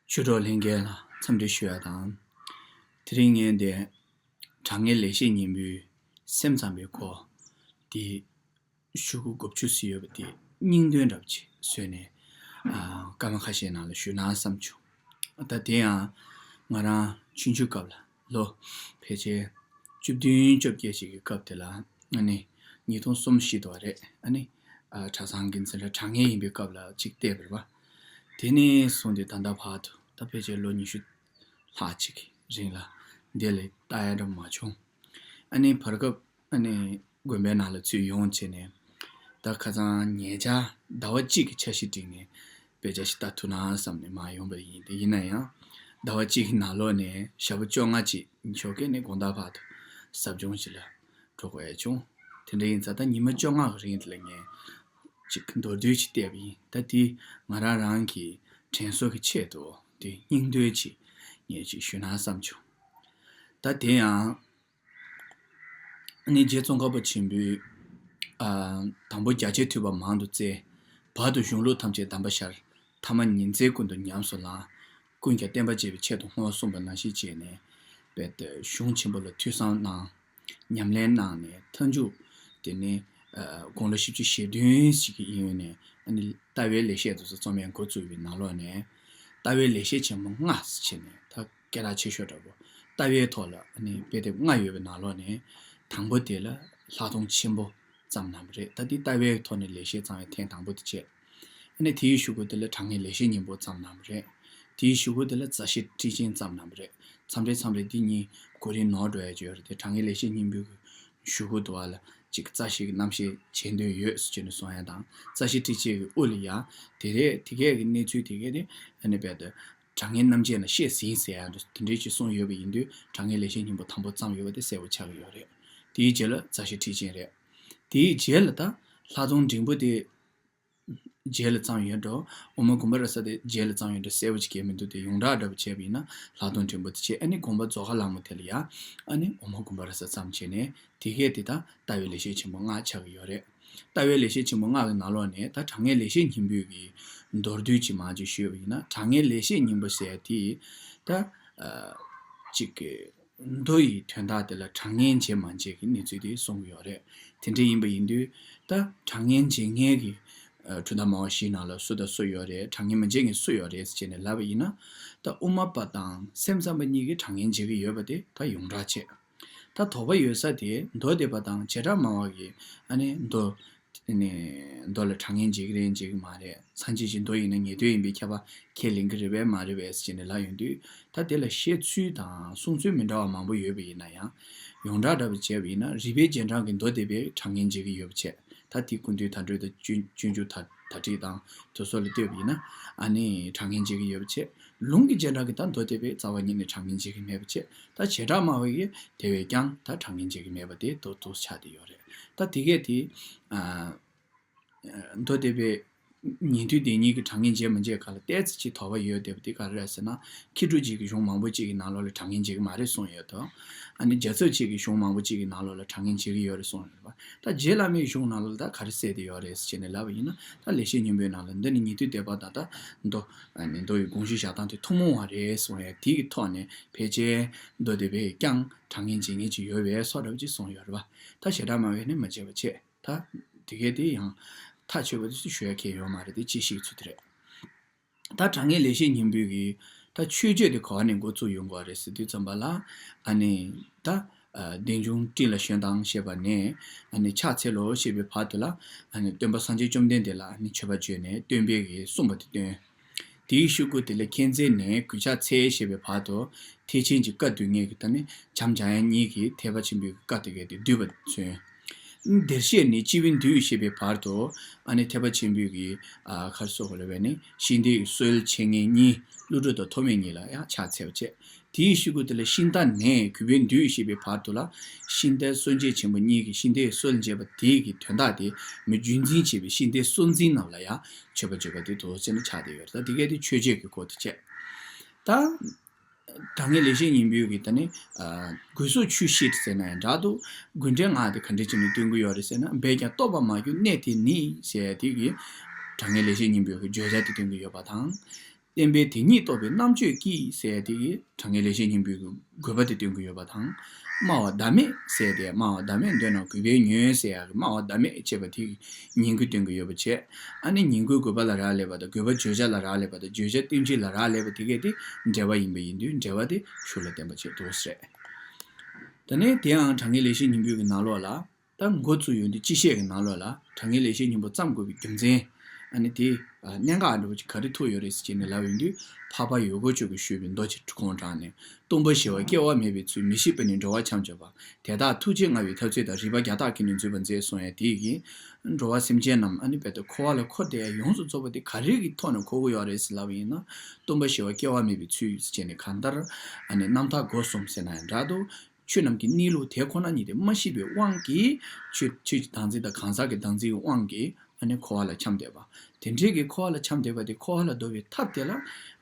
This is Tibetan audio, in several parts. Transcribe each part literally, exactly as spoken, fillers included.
ཆོས་གྲོགས་ལྷན་རྒྱས་ལ་འཚམས་འདྲི་ཞུ་ཡ་དང་། དེ་རིང་ངས་འདི་དྲང་ངེས་ལེགས་བཤད་སྙིང་པོའི་སེམས་ཙམ་པའི་སྐོར་འདི་ཤོག་གུ་དགུ་བཅུ་ཙམ་ཡོད་པ་དེ་སྙིང་དོན་འདྲ་པོ་ཅིག་བཟོས་ནས་ཨ། སྐར་མ་ཁ་ཤས་ནང་ལ་ཞུས་ན་བསམ་བྱུང་། ད་དེ་ཡང་ང་རང་ཆུང་ཆུང་སྐབས་ལ་ལོ་ཕལ་ཆེར་བཅུ་བདུན་བཅོ་བརྒྱད་ཅིག་གི་སྐབས་དེ་ལ་ཨ་ནི་ཉིས་སྟོང་གསུམ་བཞི་དུ་བ་རེད། ཨ་ནི་ཨ། གྲྭ་ཚང་གི་འཛིན་གྲྭ་དྲང་ངེས་ཡིན་པའི་སྐབས་ལ་ཅིག་བལྟས་པ་རེད་པ། དེ་ནས་བཟུང་སྟེ་ད་ལྟ་བར་དུ་ད་ཕལ་ཆེར་ལོ་ཉི་ཤུ་ལྷག་ཅིག་གི་རིང་ལ་འདི་ལས་ལྟ་ཡ་འདྲ་མ་བྱུང་། ཨ་ནི་བར་སྐབས་ཨ་ནི་དགོན་པའི་ནང་ལ་ཚུར་ཡོང་བྱས་ནས་ད་ཁ་སང་ཉེ་ཆར་ཟླ་བ་གཅིག་གི་འཆར་གཞི་བསྒྲིགས་ནས་དཔེ་ཆ་ཞིག་ལྟ་ཐུབ་ན་བསམ་ནས་མར་ཡོང་པ་ཡིན། དེ་ཡིན་ན་ཡང་ཟླ་བ་གཅིག་གི་ནང་ལོགས་ནས་ཞག་པོ་བཅོ་ལྔ་ཅིག་ཞོགས་ཀས་ནས་དགོང་དག་བར་དུ་ཟབ་སྦྱོང་ཞིག་ལ་འགྲོ་དགོས་ཡ་བྱུང་། དེ་འདྲ་ཡིན་ཙང་ད་ཉི་མ་བཅོ་ལྔ་གི་རིང་དེ་ལ་ངས་ཅིག་མདོར་བསྡུས་ཅིག་བལྟས་པ་ཡིན། ད་དེ་ང་རང་རང་གི་དྲན་གསོ་གི་ཆེད་དུ་དེ་སྙིང་དོན་ཅིག་ངས་ཅིག་ཞུས་ན་བསམ་བྱུང་། ད་དེ་ཡང་ནི་རྗེ་ཙོང་ཁ་པ་ཆེན་པོས་ཨ། དང་པོ་རྒྱ་ཆེར་ཐོས་པ་མང་དུ་བཙལ། བར་དུ་གཞུང་ལུགས་ཐམས་ཅད་གདམས་པར་ཤར། ཐ་མ་ཉིན་མཚན་ཀུན་ཏུ་ཉམས་སུ་བླངས། ཀུན་ཀྱང་བསྟན་པ་རྒྱས་པའི་ཆེད་དུ་བསྔོ་གསུངས་པ་ནང་བཞིན་བྱས་ནས་རྦད་དེ་གཞུང་ཆེན་པོ་ལ་ཐོས་བསམ་གནང་། ཉམས་ལེན་གནང་ནས་མཐའ་མཇུག་དེ་ནི་ཨ། དགུང་ལོ་བཞི་བཅུ་ཞེ་བདུན་ཞིག་གི་གཡས་གཡོན་ནས་ཨ་ནི་ལྟ་བའི་ལེགས་བཤད་དེ་ཚོ་རྩོམ་ཡས་འགོ་བཙུགས་པའི་ནང་ལོགས་ནས། ལྟ་བའི་ལེགས་བཤད་ཆེན་མོ་ལྔ་ཟེར་བྱས་ནས་ད་སྐད་གྲགས་ཆེ་ཤོས་འདྲ་པོ་ལྟ་བའི་ཐོག་ལ་ཨ་ནི་དཔེ་དེབ་ལྔ་ཡོད་པའི་ནང་ལོགས་ནས་དང་པོ་དེ་ལ་ལྷག་མཐོང་ཆེན་པོ་བརྩམས་གནང་བ་རེད། ད་དེ་ལྟ་བའི་ཐོག་ནས་ལེགས་བཤད་བརྩམས་པའི་ཐེངས་དང་པོ་དེ་བྱས། ཨ་ནི་དེའི་གཞུག་གུ་དེ་ལ་དྲང་ངེས་ལེགས་བཤད་སྙིང་པོ་བརྩམས་གནང་བ་རེད། དེའི་གཞུག་གུ་དེ་ལ་རྩ་ཤེ་ཁྲིད་ཆེན་བརྩམས་གནང་བ་རེད། མཚམས་རེ་མཚམས་རེ་འདི་གཉིས་གོ་རིམ་ནོར་འགྲོ་ཡ་ཅིག་ཡོད་རེད་དེ། དྲང་ངེས་ལེགས་བཤད་སྙིང་པོའི་གཞུག་གུ་དུ་བ་ལ་ཅིག་རྩ་ཤེ་གི་རྣམ་བཤད་བྱེད་འདོད་ཡོད་ཟེར་ནས་གསུང་ཡ་དང་། རྩ་ཤེ་ཁྲིད་ཆེན་གི་དབུ་ལ་ཡ་དེ་རེད། དེ་གས་ཀྱི་གནས་ཚུལ་དེ་གས་དེ་ཨ་ནི་རྦད་དེ་དྲང་ངེས་རྣམ་འབྱེད་ལ་བཤད་ཟིན་ཟེར་ཡ་འདྲ་དེ་འདྲའི་ཅིག་གསུངས་ཡོད་པ་ཡིན་དུས། དྲང་ངེས་ལེགས་བཤད་སྙིང་པོ་དང་པོ་བརྩམས་ཡོད་པ་དེ་གསལ་པོ་ཆགས་ཀྱི་ཡོད་རེད། དེའི་རྗེས་ལ་རྩ་ཤེ་ཁྲིད་ཆེན་རེད། དེའི་རྗེས་ལ་ད་ལྷག་མཐོང་འབྲིང་པོ་དེ་རྗེས་ལ་བརྩམས་ཡོད་འགྲོ། དབུ་མ་དགོངས་པ་རབ་གསལ་དེ་རྗེས་ལ་བརྩམས་ཡོད་འགྲོ། གསལ་པོ་ཅིག་གས་མི་འདུག་དེ་ཡོངས་གྲགས་འདྲ་པོ་བྱས་པ་ཡིན་ན་ལྷག་མཐོང་འབྲིང་པོ་དེ་བྱས། ཨ་ནི་དགོངས་པ་རྫོགས་ཁ་ལྷག་མོ་དེ་ལ་ཡ་ཨ་ནི་དབུ་མ་དགོངས་པ་རབ་གསལ་བརྩམས་བྱས་ནས། དེ་གས་དེ་ད་ལྟ་བའི་ལེགས་བཤད་ཆེན་པོ་ལྔ་ཆགས་ཀྱི་ཡོད་རེད། ལྟ་བའི་ལེགས་བཤད་ཆེན་པོ་ལྔ་གི་ནང་ལོགས་ནས་ད་དྲང་ངེས་ལེགས་བཤད་སྙིང་པོའི་གི་མདོར་བསྡུས་ཅིག་མར་ཅིག་ཞུས་པ་ཡིན་ན། དྲང་ངེས་ལེགས་བཤད་སྙིང་པོ་ཟེར་ཡ་དེ་ད་ཨ། ཅིག་གི་མདོ་ཡི་དོན་དག་དེ་ལ་དྲང་ངེས་འབྱེད་མ་འབྱེད་ཀྱི་གནས་ཚུལ་དེ་གསུང་གི་ཡོད་རེད། དེ་འདྲ་ཡིན་པ་ཡིན་དུས་ད་དྲང་ངེས་འབྱེད་མཁན་གྱི་ཨ། གྲུབ་མཐའ་སྨྲ་བ་བཞིའི་ནང་ལ་སུ་དང་སུ་ཡོད་རེད། དྲང་ངེས་མ་འབྱེད་མཁན་སུ་ཡོད་རེད་ཟེར་བྱས་ནས་ལབ་པ་ཡིན་ན། ད་དབུ་མ་པ་དང་སེམས་ཙམ་པ་གཉིས་ཀྱིས་དྲང་ངེས་འབྱེད་ཀྱི་ཡོད་པ་དེ་ད་ཡོངས་གྲགས་བྱས། ད་དོགས་པ་ཡོད་ས་དེ་མདོ་སྡེ་པ་དང་བྱེ་བྲག་སྨྲ་བ་གིས་ཨ་ནི་མདོ་ནི་མདོ་ལ་དྲང་ངེས་འབྱེད་ཀྱི་རེད་འབྱེད་ཀྱི་མ་རེད། སངས་རྒྱས་ཀྱི་མདོ་ཡིན་ན་ངེས་དོན་ཡིན་པས་ཁྱབ་པ་ཁས་ལེན་གྱི་རེད་པས་མ་རེད་པས་ཟེར་ནས་ལབ་ཡོང་དུས། ད་དེ་ལ་བཤད་ཚུལ་དང་གསུང་ཚུལ་མི་འདྲ་བ་མང་པོ་ཡོད་པ་ཡིན་ན་ཡང་། ཡོངས་གྲགས་འདྲ་པོ་བྱས་པ་ཡིན་ན་རིགས་པའི་རྗེས་འབྲང་གི་མདོ་སྡེ་པས་དྲང་ངེས་འབྱེད་ཀྱི་ཡོད་པ་བྱས། ད་དེ་ཀུན་བཏུས་དར་སྒྲོན་དང་སྤྱོད་སྤྱོད་འཇུག་དར་དར་ཁྲིད་དང་དེ་ཚོ་ལ་ལྟོས་པ་ཡིན་ན་ཨ་ནི་དྲང་ངེས་འབྱེད་ཀྱི་ཡོད་པ་བྱས། ལུང་གི་རྗེས་འབྲང་གི་ད་མདོ་སྡེ་པས་རྩ་བ་ཉིད་ནས་དྲང་ངེས་འབྱེད་ཀྱི་མེད་པ་བྱས། ད་བྱེ་བྲག་སྨྲ་བ་ཡིས་དེ་བས་ཀྱང་ད་དྲང་ངེས་འབྱེད་ཀྱི་མེད་པ་དེ་དོག་དོག་ཆགས་བསྡད་ཡོད་རེད། ད་དེ་གས་དེ་ཨ། མདོ་སྡེ་པས་ཉན་ཐོས་སྡེ་གཉིས་ཀྱི་དྲང་ངེས་འབྱེད་མི་འབྱེད་སྒང་ལ་ཏོག་ཙམ་ཅིག་དོགས་པ་ཡོད་བསྡད་པ་དེ་ག་རེ་རེད་ཟེར་ན། མཁས་གྲུབ་རྗེ་གི་གཞུང་མང་པོ་ཅིག་གི་ནང་ལོགས་ལ་དྲང་ངེས་འབྱེད་ཀྱི་མ་རེད་གསུངས་ཡོད་དོ། ཨ་ནི་རྒྱལ་ཚབ་རྗེ་གི་གཞུང་མང་པོ་ཅིག་གི་ནང་ལོགས་ལ་དྲང་ངེས་འབྱེད་ཀྱི་ཡོད་རེད་གསུངས་ཡོད་པ། ད་རྗེ་བླ་མའི་གཞུང་ནང་ལོགས་ལ་ད་ག་རེ་གསལ་བསྡད་ཡོད་རེད་ཟེར་བྱས་ནས་ལབ་པ་ཡིན་ན། ད་ལེགས་བཤད་སྙིང་པོའི་ནང་ལ་འདི་ནི་ཉན་ཐོས་སྡེ་པ་དང་ད་མདོ་ཨ་ནི་མདོ་ཡི་དགོངས་གཞི་བཞག་སྟངས་དེ་ཐུན་མོང་བ་རེད་གསུངས་ཡ་དེ་གི་ཐོག་ནས་ཕལ་ཆེར་མདོ་སྡེ་པས་ཀྱང་དྲང་ངེས་འབྱེད་མཁན་ཅིག་ཡོད་པའི་བཟོ་འདྲ་པོ་ཅིག་གསུངས་ཡོད་རེད་པ། ད་བྱེ་བྲག་སྨྲ་བས་ནི་མ་བྱས་པ་བྱས། ད་དེ་གས་དེ་ཡང་ཐག་ཆོད་པ་དེ་ཞུ་ཡ་གང་ཡང་ཡོད་མ་རེད་དེ། ཅི་ཞིག་ཚུལ་དེ་རེད། ད་དྲང་ངེས་ལེགས་བཤད་སྙིང་པོའི་གི་ད་མཆོད་བརྗོད་དེ་ག་བ་ནས་འགོ་བཙུགས་ཡོང་དགོས་རེད་ཟེར་དུས་ཙམ་པ་ལ། ཨ་ནི་ད་ཨ་བདེ་འབྱུང་སྤྲིན་ལ་ཞོན་དང་ཞེས་པ་ནས་ཨ་ནི་ཕྱག་འཚལ་ལོ་ཞེས་པའི་བར་དུ་ལ། ཨ་ནི་སྟོན་པ་སངས་རྒྱས་བཅོམ་ལྡན་འདས་ལ་ཨ་ནི་མཆོད་པ་བརྗོད་ནས་སྟོན་པས་གི་གསུངས་པ་དེ་སྟོན། དེའི་ཤུལ་གུ་དེ་ལ་མཁྱེན་བརྩེ་ནས་གུས་ཕྱག་འཚལ་ཞེས་པའི་བར་དུ་ཐེག་ཆེན་གྱི་བཀའ་སྡུད་མཁན་གྱི་ད་ནི་བྱམས་སྦྱང་ཡ་གཉིས་ཀྱིས་ཐེག་པ་ཆེན་པོའི་བཀའ་དེ་གས་དེ་བསྡུས་པ་མཚོན། བདེར་གཤེགས་ནི་སྤྱི་བོའི་མདུད་ཞེས་པའི་བར་དུ་ཨ་ནི་ཐེག་པ་ཆེན་པོའི་གི་ཨ་ག་རེ་ཟེར་དགོས་རེད་པས་ནི་ཤིང་རྟའི་སྲོལ་འཆད་མཁན་གཉིས་ཀླུ་སྒྲུབ་དང་ཐོགས་མེད་གཉིས་ལ་ཡང་ཕྱག་འཚལ་བ་བྱས། དེའི་ཤུལ་གུ་དེ་ལ་ཤིང་རྟ་ནས་གུས་པས་འདུད་ཞེས་པའི་བར་དུ་ལ་ཤིང་རྟའི་སྲོལ་འབྱེད་ཆེན་པོ་གཉིས་ཀྱིས་ཤིང་རྟའི་སྲོལ་འབྱེད་པ་དེ་གི་དོན་དག་དེ་མི་རྒྱུན་འཛིན་བྱེད་པའི་ཤིང་རྟའི་སྲོལ་འཛིན་རྣམས་ལ་ཡང་མཆོད་པ་བརྗོད་པ་དེ་དོགས་ཟེར་ནས་ཆགས་བསྡད་ཡོད་རེད། ད་དེ་གས་དེ་མཆོད་བརྗོད་ཀྱི་སྐོར་དུ་བྱས། ད་དྲང་ངེས་ལེགས་བཤད་སྙིང་པོའི་གི་ད་ནི་ཨ་གོས་སོགས་ཆུ་བཤད་ཟེར་ན་ཡང་འདྲ་འདུག་དགོས་འབྲེལ་སྔགས་དེ་ག་འདྲ་བྱས་ནས་སྟོན་གྱི་ཡོད་རེད་ཟེར་ན། འབད་ཀྱང་རྟོགས་པར་མ་གྱུར་གནད་དེ་ནི་ཟེར་ཡ་དེ་གི་དྲང་ངེས་ལེགས་བཤད་སྙིང་པོའི་གི་བརྗོད་བྱ་དེ་སྟོན་གྱི་ཡོད་པ་དང་། བསྟན་པའི་དེ་ཉིད་རྟོགས་པའི་རྣམ་དཔྱོད་ཀྱིས་ཟེར་ཡ་དེ་གིས་དྲང་ངེས་ལེགས་བཤད་སྙིང་པོའི་དགོས་པ་དེ་སྟོན་གྱི་ཡོད་པ་དང་། སྨྲ་བ་ཟླ་མེད་ཟེར་ཏེ། སྨྲ་བ་ཟླ་མེད་འདོད་ན་གུས་པས་ཉོན་ཟེར་ཡ་གི་སྨྲ་བ་ཟླ་མེད་ཅེས་པ་དེ་གིས་ཉིང་དགོས་སྟོན་གྱི་ཡོད་པ་བྱས། ཨ་ནི་ཉིང་དགོས་དགོས་པ་ལ་རག་ལས་པ་དང་། དགོས་པ་བརྗོད་བྱ་ལ་རག་ལས་པ་དང་། བརྗོད་བྱ་སྟོན་བྱེད་ལ་རག་ལས་པ་དེ་གས་དེ་འབྲེལ་བ་ཡིན་པ་ཡིན་དུས། འབྲེལ་བ་དེ་ཤུགས་ལ་བསྟན་པ་བྱེད་འདུག་ཟེར། ད་ནི་དེའང་དྲང་ངེས་ལེགས་བཤད་སྙིང་པོའི་གི་ནང་ལོགས་ལ། ད་འགོ་བཙུགས་ཡོང་དུས་སྤྱི་བཤད་ཀྱི་ནང་ལོགས་ལ་དྲང་ངེས་ལེགས་བཤད་སྙིང་པོ་བརྩམ་དགོས་པའི་རྒྱུ་མཚན། ཨ་ནི་དེ་གནད་འགག་འདྲ་པོ་ཅིག་ག་རེ་ཐུག་ཡོད་རེད་ཟེར་བྱས་ནས་ལབ་ཡོང་དུས། འཕགས་པ་ཡུལ་འཁོར་མཆོག་གིས་ཞུས་པའི་མདོ་ཅིག་ཁོང་དྲངས་ནས། སྟོང་པ་ཞི་བ་སྐྱེ་བ་མེད་པའི་ཚུལ། མི་ཤེས་པས་ནི་འགྲོ་བ་འཁྱམས་བྱེད་པ། དེ་དག་ཐུགས་རྗེ་མངའ་བའི་ཐབས་མཛད་དང་། རིགས་པ་བརྒྱ་དག་གིས་ནི་འཛུད་པར་མཛད། གསུངས་ཡ་དེ་གིས་འགྲོ་བ་སེམས་ཅན་རྣམས་ཨ་ནི་རྦད་དེ་འཁོར་བ་ལ་འཁོར་བསྡད་ཡ་ཡོངས་སུ་རྫོགས་པ་དེ་ག་རེ་གི་ཐོག་ནས་འཁོར་གྱི་ཡོད་རེད་ཟེར་ལབ་པ་ཡིན་ན། སྟོང་པ་ཞི་བ་སྐྱེ་བ་མེད་པའི་ཚུལ་ཟེར་བྱས་ནས། གང་ལྟར་ཨ་ནི་རྣམ་ཐར་སྒོ་གསུམ་ཟེར་ན་ཡང་འདྲ་འདུག་ཆོས་རྣམས་ཀྱི་གནས་ལུགས་དེ་ཁོ་ན་ཉིད་དེ་མ་ཤེས་པའི་དབང་གིས། ཆོས་ཆོས་ཀྱི་བདག་འཛིན་དང་གང་ཟག་གི་བདག་འཛིན་གྱི་དབང་གིས་ཨ་ནི་འཁོར་བ་ལ་འཁྱམས་བསྡད་པ། དེ་འདྲའི་གི་འཁོར་བ་ལ་འཁྱམས་བསྡད་པ་དེ་འཁོར་བ་ལ་ལྡོག་པའི་ཐབས་དེ་ལ།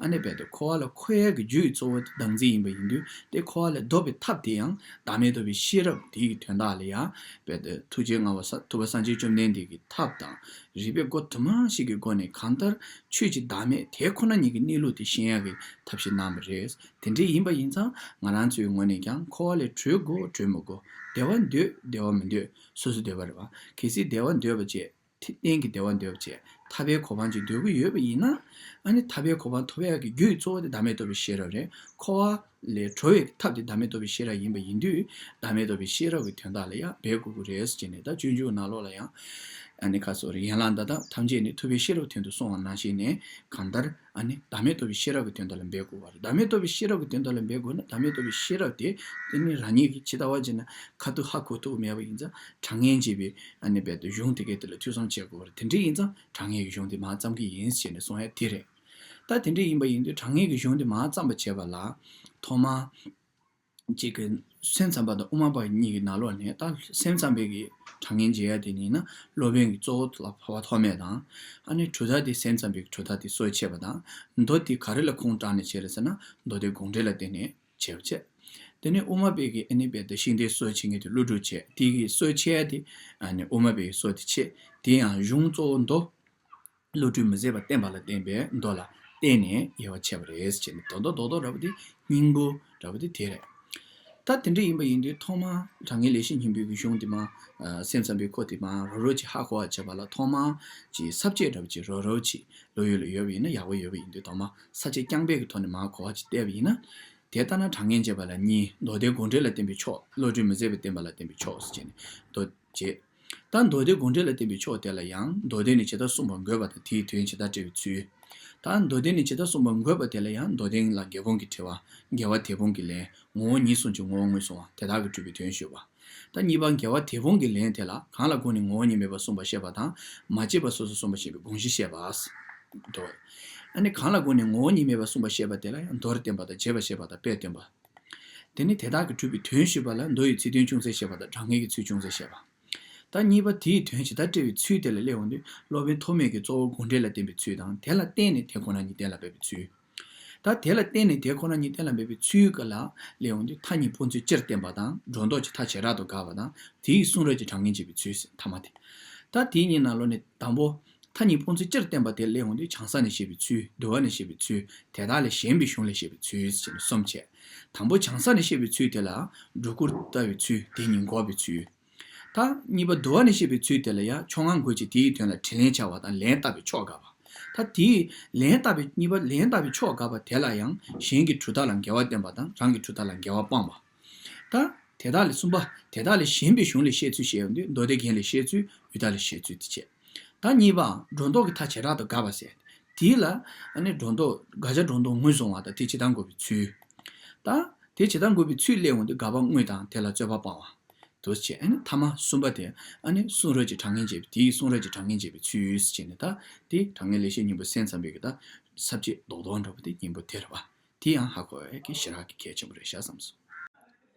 ཨ་ནི་རྦད་དེ་འཁོར་བ་ལ་འཁོར་ཡ་གི་རྒྱུ་ཡི་གཙོ་བོ་དེ་བདག་འཛིན་ཡིན་པ་ཡིན་དུས། དེ་འཁོར་བ་ལས་ལྡོག་པའི་ཐབས་དེ་ཡང་བདག་མེད་རྟོགས་པའི་ཤེས་རབ་དེ་ཡི་དོན་དག་ལ་ཡང་རྦད་དེ་ཐུགས་རྗེ་མངའ་བ་ས་ཐུབ་པ་སངས་རྒྱས་བཅོམ་ལྡན་འདས་ཀྱི་ཐབས་དང་རིགས་པའི་སྒོ་དུ་མ་ཞིག་གི་སྒོ་ནས། གང་ལྟར་ཆོས་ཀྱི་བདག་མེད་དེ་ཁོ་ན་ཉིད་ཀྱི་གནས་ལུགས་དེ་ཤེས་ཡ་གི་ཐབས་ཤིག་གནང་བ་རེད། དེ་འདྲ་ཡིན་པ་ཡིན་ཙང་། ང་རང་ཚོའི་ངོས་ནས་ཀྱང་འཁོར་བ་ལས་གྲོལ་དགོས་གྲོལ་མི་དགོས། བདེ་བ་འདོད་བདེ་བ་མི་འདོད་སོ་སོའི་འདོད་པ་རེད་བ། གལ་སྲིད་བདེ་བ་འདོད་པ་བྱས། དེ་གཏན་གྱི་བདེ་བ་འདོད་པ་བྱས། ཐར་པའི་གོ་འཕང་ཅིག་འདོད་ཀྱི་ཡོད་པ་ཡིན་ན། ཨ་ནི་ཐར་པའི་གོ་འཕང་ཐོབ་ཡག་གི་རྒྱུ་ཡི་གཙོ་བོ་དེ་བདག་མེད་རྟོགས་པའི་ཤེས་རབ་རེད། འཁོར་བ་ལས་གྲོལ་བའི་ཐབས་དེ་བདག་མེད་རྟོགས་པའི་ཤེས་རབ་ཡིན་པ་ཡིན་དུས། བདག་མེད་རྟོགས་པའི་ཤེས་རབ་ཀྱི་དོན་དག་ལ་ཡང་འབད་དགོས་ཀྱི་རེད་ཟེར་ནས། ད་སྤྱོད་འཇུག་ནང་ལོགས་ལ་ཡང་ཨ་ནི་ཁ་སོ་རེ། ཡན་ལག་འདི་དག་ཐམས་ཅད་ནི། ཐུབ་པས་ཤེས་རབ་དོན་དུ་གསུངས་པ་ནང་བཞིན་ནས། གང་ལྟར་ཨ་ནི་བདག་མེད་རྟོགས་པའི་ཤེས་རབ་ཀྱི་དོན་དག་ལ་འབད་དགོས་པ་རེད། བདག་མེད་རྟོགས་པའི་ཤེས་རབ་ཀྱི་དོན་དག་ལ་འབད་དགོས་ན། བདག་མེད་རྟོགས་པའི་ཤེས་རབ་དེ་དེ་ནི་རང་ཉིད་ཀྱིས་ཇི་ལྟ་བ་བྱས་ན་ཁ་ཐུག་ཧ་གོ་ཐུབ་མེད་པ་ཡིན་ཙང་། དྲང་ངེས་འབྱེད་པའི་ཨ་ནི་རྦད་དེ་གཞུང་དེ་གའི་དེ་ལ་ཐོས་བསམ་བྱེད་དགོས་པ་རེད། དེ་འདྲ་ཡིན་ཙང་དྲང་ངེས་ཀྱི་གཞུང་དེ་མར་བརྩམས་ཀྱི་ཡིན་ཟེར་ནས་གསུང་ཡ་དེ་རེད། ད་དེ་འདྲ་ཡིན་པ་ཡིན་དུས། དྲང་ངེས་ཀྱི་གཞུང་དེ་མར་བརྩམས་པ་བྱས་པ་ལ། ཐོག་མར་གཅིག་གི་སེམས་ཙམ་པ་དང་དབུ་མ་པ་གཉིས་ཀྱི་ནང་ལོགས་ནས། ད་སེམས་ཙམ་པའི་གི་དྲང་ངེས་འབྱེད་ཡ་དེ་ཡིན་ན། སློབ་དཔོན་གྱི་གཙོ་བོ་ལ་འཕགས་པ་ཐོགས་མེད་དང་། ཨ་ནི་གྲུབ་མཐའ་དེ། སེམས་ཙམ་པའི་གྲུབ་མཐའ་དེ་སྲོལ་ཕྱེས་པ་དང་། མདོ་དེ་ག་རེ་ལ་ཁུངས་དྲངས་ནས་བྱས་རེད་ཟེར་ན། མདོ་སྡེ་དགོངས་འགྲེལ་ལ་བརྟེན་ནས་བྱས་པ་བྱས། དེ་ནས་དབུ་མ་པའི་གི་ཨ་ནི་རྦད་དེ་ཤིང་རྟའི་སྲོལ་ཕྱེ་མཁན་དེ་ཀླུ་སྒྲུབ་བྱས། དེ་གི་སྲོལ་ཕྱེ་ཡ་དེ་ཨ་ནི་དབུ་མ་པའི་སྲོལ་དེ་ཕྱེ། དེ་ཡང་གཞུང་གཙོ་བོ་མདོ། བློ་གྲོས་མི་ཟད་པ་བསྟན་པ་ལ་བརྟེན་པའི་མདོ་ལ་བརྟེན་ནས་དབྱེ་བ་ཕྱེ་བ་རེད་ཟེར་ནས། རྡོག་རྡོག་རྡོག་རྡོག་འདྲ་པོ་དེ། སྙིང་པོ་འདྲ་པོ་དེ་དེ་རེད། ད་དེ་འདྲ་ཡིན་པ་ཡིན་དུས། ཐོག་མར་དྲང་ངེས་ལེགས་བཤད་སྙིང་པོའི་གི་གཞུང་དེ་མར། ཨ། སེམས་ཙམ་པའི་ཁོ་དེ་མར་རོབ་རོབ་ཅིག་ཧ་གོ་བ་བྱེད་པ་ལ། ཐོག་མར་ཅིག་ས་བཅད་འདྲ་པོ་ཅིག་རོབ་རོབ་ཅིག་བློ་ཡུལ་ལ་ཡོད་པ་ཡིན་ན་ཡག་པོ་ཡོད་པ་ཡིན་དུས། ཐོག་མར་ས་བཅད་རྐྱང་པའི་གི་ཐོག་ནས་མར་གོ་བ་ཅིག་བལྟས་པ་ཡིན་ན། དེ་ལྟ་ན། དྲང་ངེས་འབྱེད་པ་ལ་གཉིས། མདོ་སྡེ་དགོངས་འགྲེལ་ལ་བརྟེན་པའི་ཕྱོགས། བློ་གྲོས་མི་ཟད་པའི་བསྟན་པ་ལ་བརྟེན་པའི་ཕྱོགས་ཟེར་བྱས་ནས་མདོ་བྱས། ད་མདོ་སྡེ་དགོངས་འགྲེལ་ལ་བརྟེན་པའི་ཕྱོགས་དེ་ལ་ཡང་། མདོ་སྡེ་ནི་ཇི་ལྟར་གསུངས་པ་འགོད་པ་དང་། དེའི་དོན་ཇི་ལྟར་བཀྲལ་བའི་ཚུལ། ད་མདོ་སྡེ་ནི་ཇི་ལྟར་གསུངས་པ་འགོད་པ་དེ་ལ་ཡང་། མདོ་སྡེ་ལ་འགལ་སྤོང་གི་དྲི་བ། འགལ་བ་དེད་སྤོང་གི་ལན། ངོ་བོ་ཉིད་གསུངས་ཀྱི་ངོ་བོ་ངོས་བཟུང་བ། དེ་དག་གིས་སྒྲུབ་པའི་དོན་ཞུས་པ། ད་གཉིས་པ་འགལ་བ་དེད་སྤོང་གི་ལན་དེ་ལ། གང་ལ་དགོངས་ནས་ངོ་བོ་ཉིད་མེད་པར་གསུངས་པ་བཤད་པ་དང་། མ་དཔྱད་པ་སོ་སོར་གསུངས་པ་ཞེས་པའི་དགོངས་གཞི་བཤད་པ། མདོ། ཨ་ནི་གང་ལ་དགོངས་ནས་ངོ་བོ་ཉིད་མེད་པར་གསུངས་པ་བཤད་པ་དེ་ལ་ཡང་། མདོར་བསྟན་པ་དང་། རྗེས་པ་བཤད་པ་དང་། དཔེས་སྟོན་པ། དེ་ནི་དེ་དག་གིས་སྒྲུབ་པའི་དོན་ཞུས་པ་ལ། མདོ་ཡི་ཚིག་དོན་ཅུང་ཟད་བཤད་པ་དང་། དྲང་ངེས་ཀྱི་ཚུལ་ཅུང་ཟད་བཤད་པ། ད་གཉིས་པ་དེའི་དོན་ཇི་ལྟར་བཀྲལ་བའི་ཚུལ་དེ་ལ་སླེབས་ཡོང་དུས། སློབ་དཔོན་ཐོགས་མེད་ཀྱིས་གཙོ་བོ་དགོངས་འགྲེལ་ལ་བརྟེན་པའི་ཚུལ་དང་། དེ་ལ་བརྟེན་ནས་དེ་ཁོ་ན་ཉིད་གཏན་ལ་འབེབས་པའི་ཚུལ། ད་དེ་ལ་བརྟེན་ནས་དེ་ཁོ་ན་ཉིད་གཏན་ལ་འབེབས་པའི་ཚུལ་ག་ལ་སླེབས་ཡོང་དུས། མཐའ་གཉིས་སྤོང་ཚུལ་སྤྱིར་བསྟན་པ་དང་། སྒྲོ་འདོགས་ཀྱི་མཐའ་བྱེ་བྲག་ཏུ་དགག་པ་དང་། དེའི་གསུང་རབ་ཀྱི་དྲང་ངེས་འབྱེད་པའི་ཚུལ། ཐ་མ་དེ། ད་དེ་གཉིས་ནང་ལོགས་ནས་དང་པོ། མཐའ་གཉིས་སྤོང་ཚུལ་སྤྱིར་བསྟན་པ་དེ་སླེབས་ཡོང་དུས། བྱང་ས་ནས་བཤད་པའི་ཚུལ། བསྡུ་བ་ནས་བཤད་པའི་ཚུལ། དེ་དག་ལས་གཞན་པའི་གཞུང་ལས་བཤད་པའི་ཚུལ་ཟེར་ནས་གསུམ་བྱས། དང་པོ་བྱང་ས་ནས་བཤད་པའི་ཚུལ་དེ་ལ། སྒྲོ་སྐུར་བཏབ་པའི་ཚུལ། དེ་ཉིད་འགོག་པའི་ཚུལ། ད་གཉིས་པ་བསྡུ་བ་ནས་བཤད་པའི་ཚུལ་དེ་ལ་ཡང་། ཕྱོགས་སྔ་འགོད་ཅིང་དེའི་དོན་ལ་དྲིས་ལན་བྱ་བ་དང་། ལན་བཏབ་པའི་ཕྱོགས་དགག་པ། ད་དེའི་ལན་བཏབ་པའི། གཉིས་པ་ལན་བཏབ་པའི་ཕྱོགས་དགག་པ་དེ་ལ་ཡང་། གཞན་གྱི་གྲུབ་མཐའ་ལ་འགལ་བ་བསྟན་པ་དང་། རང་གི་གྲུབ་མཐའ་ལ་འགལ་བ་སྤང་བ། ད་དེ་དག་ལས། གསུམ་པ། དེ་དག་ལས་གཞན་པའི་གཞུང་ལས་བཤད་ཚུལ་བཤད་ཡོང་དུས། མདོ་སྡེ་རྒྱན་ལས་བཤད་ཚུལ། ཡུལ་དག་ལས་བཤད་ཚུལ་དེ་བྱས། ད་གཉིས་པ། སྒྲོ་འདོགས་ཀྱི་མཐའ་བྱེ་བྲག་ཏུ་དགག་པ་ཟེར། དེ་ལ་ཨ་ནི་སྒྲོ་འདོགས། དགག་བྱ་སྒྲོ་འདོགས་ངོས་བཟུང་བ་དང་། དེ་ཇི་ལྟར་འགོད་པའི་ཚུལ། ད་དེ་ཇི་ལྟར་འགོད་པའི་ཚུལ་སླེབས་ཡོང་དུས། དགག་པ་དངོས་དང་། དེ་ལ་རྩོད་པ་སྤང་བ། འདུག་སེ་བྱས། ཨ་ནི་ཐ་མ་གསུམ་པ་དེ། ཨ་ནི་གསུང་རབ་ཀྱི་དྲང་ངེས་འབྱེད་པའི། དེའི་གསུང་རབ་ཀྱི་དྲང་ངེས་འབྱེད་པའི་ཚུལ་ཟེར་བྱས་ནས། ད་དེ་དྲང་ངེས་ལེགས་བཤད་སྙིང་པོ་སེམས་ཙམ་པའི་གི་ད་ས་བཅད་རྡོག་རྡོག་འདྲ་པོ་དེ་སྙིང་པོ་དེ་རེད་པ། དེ་ཡང་ཧ་གོ་ཡ་གི་ཞེ་དྲག་གི་གལ་ཆེན་པོ་རེད་ཤག་བསམ་སོང་།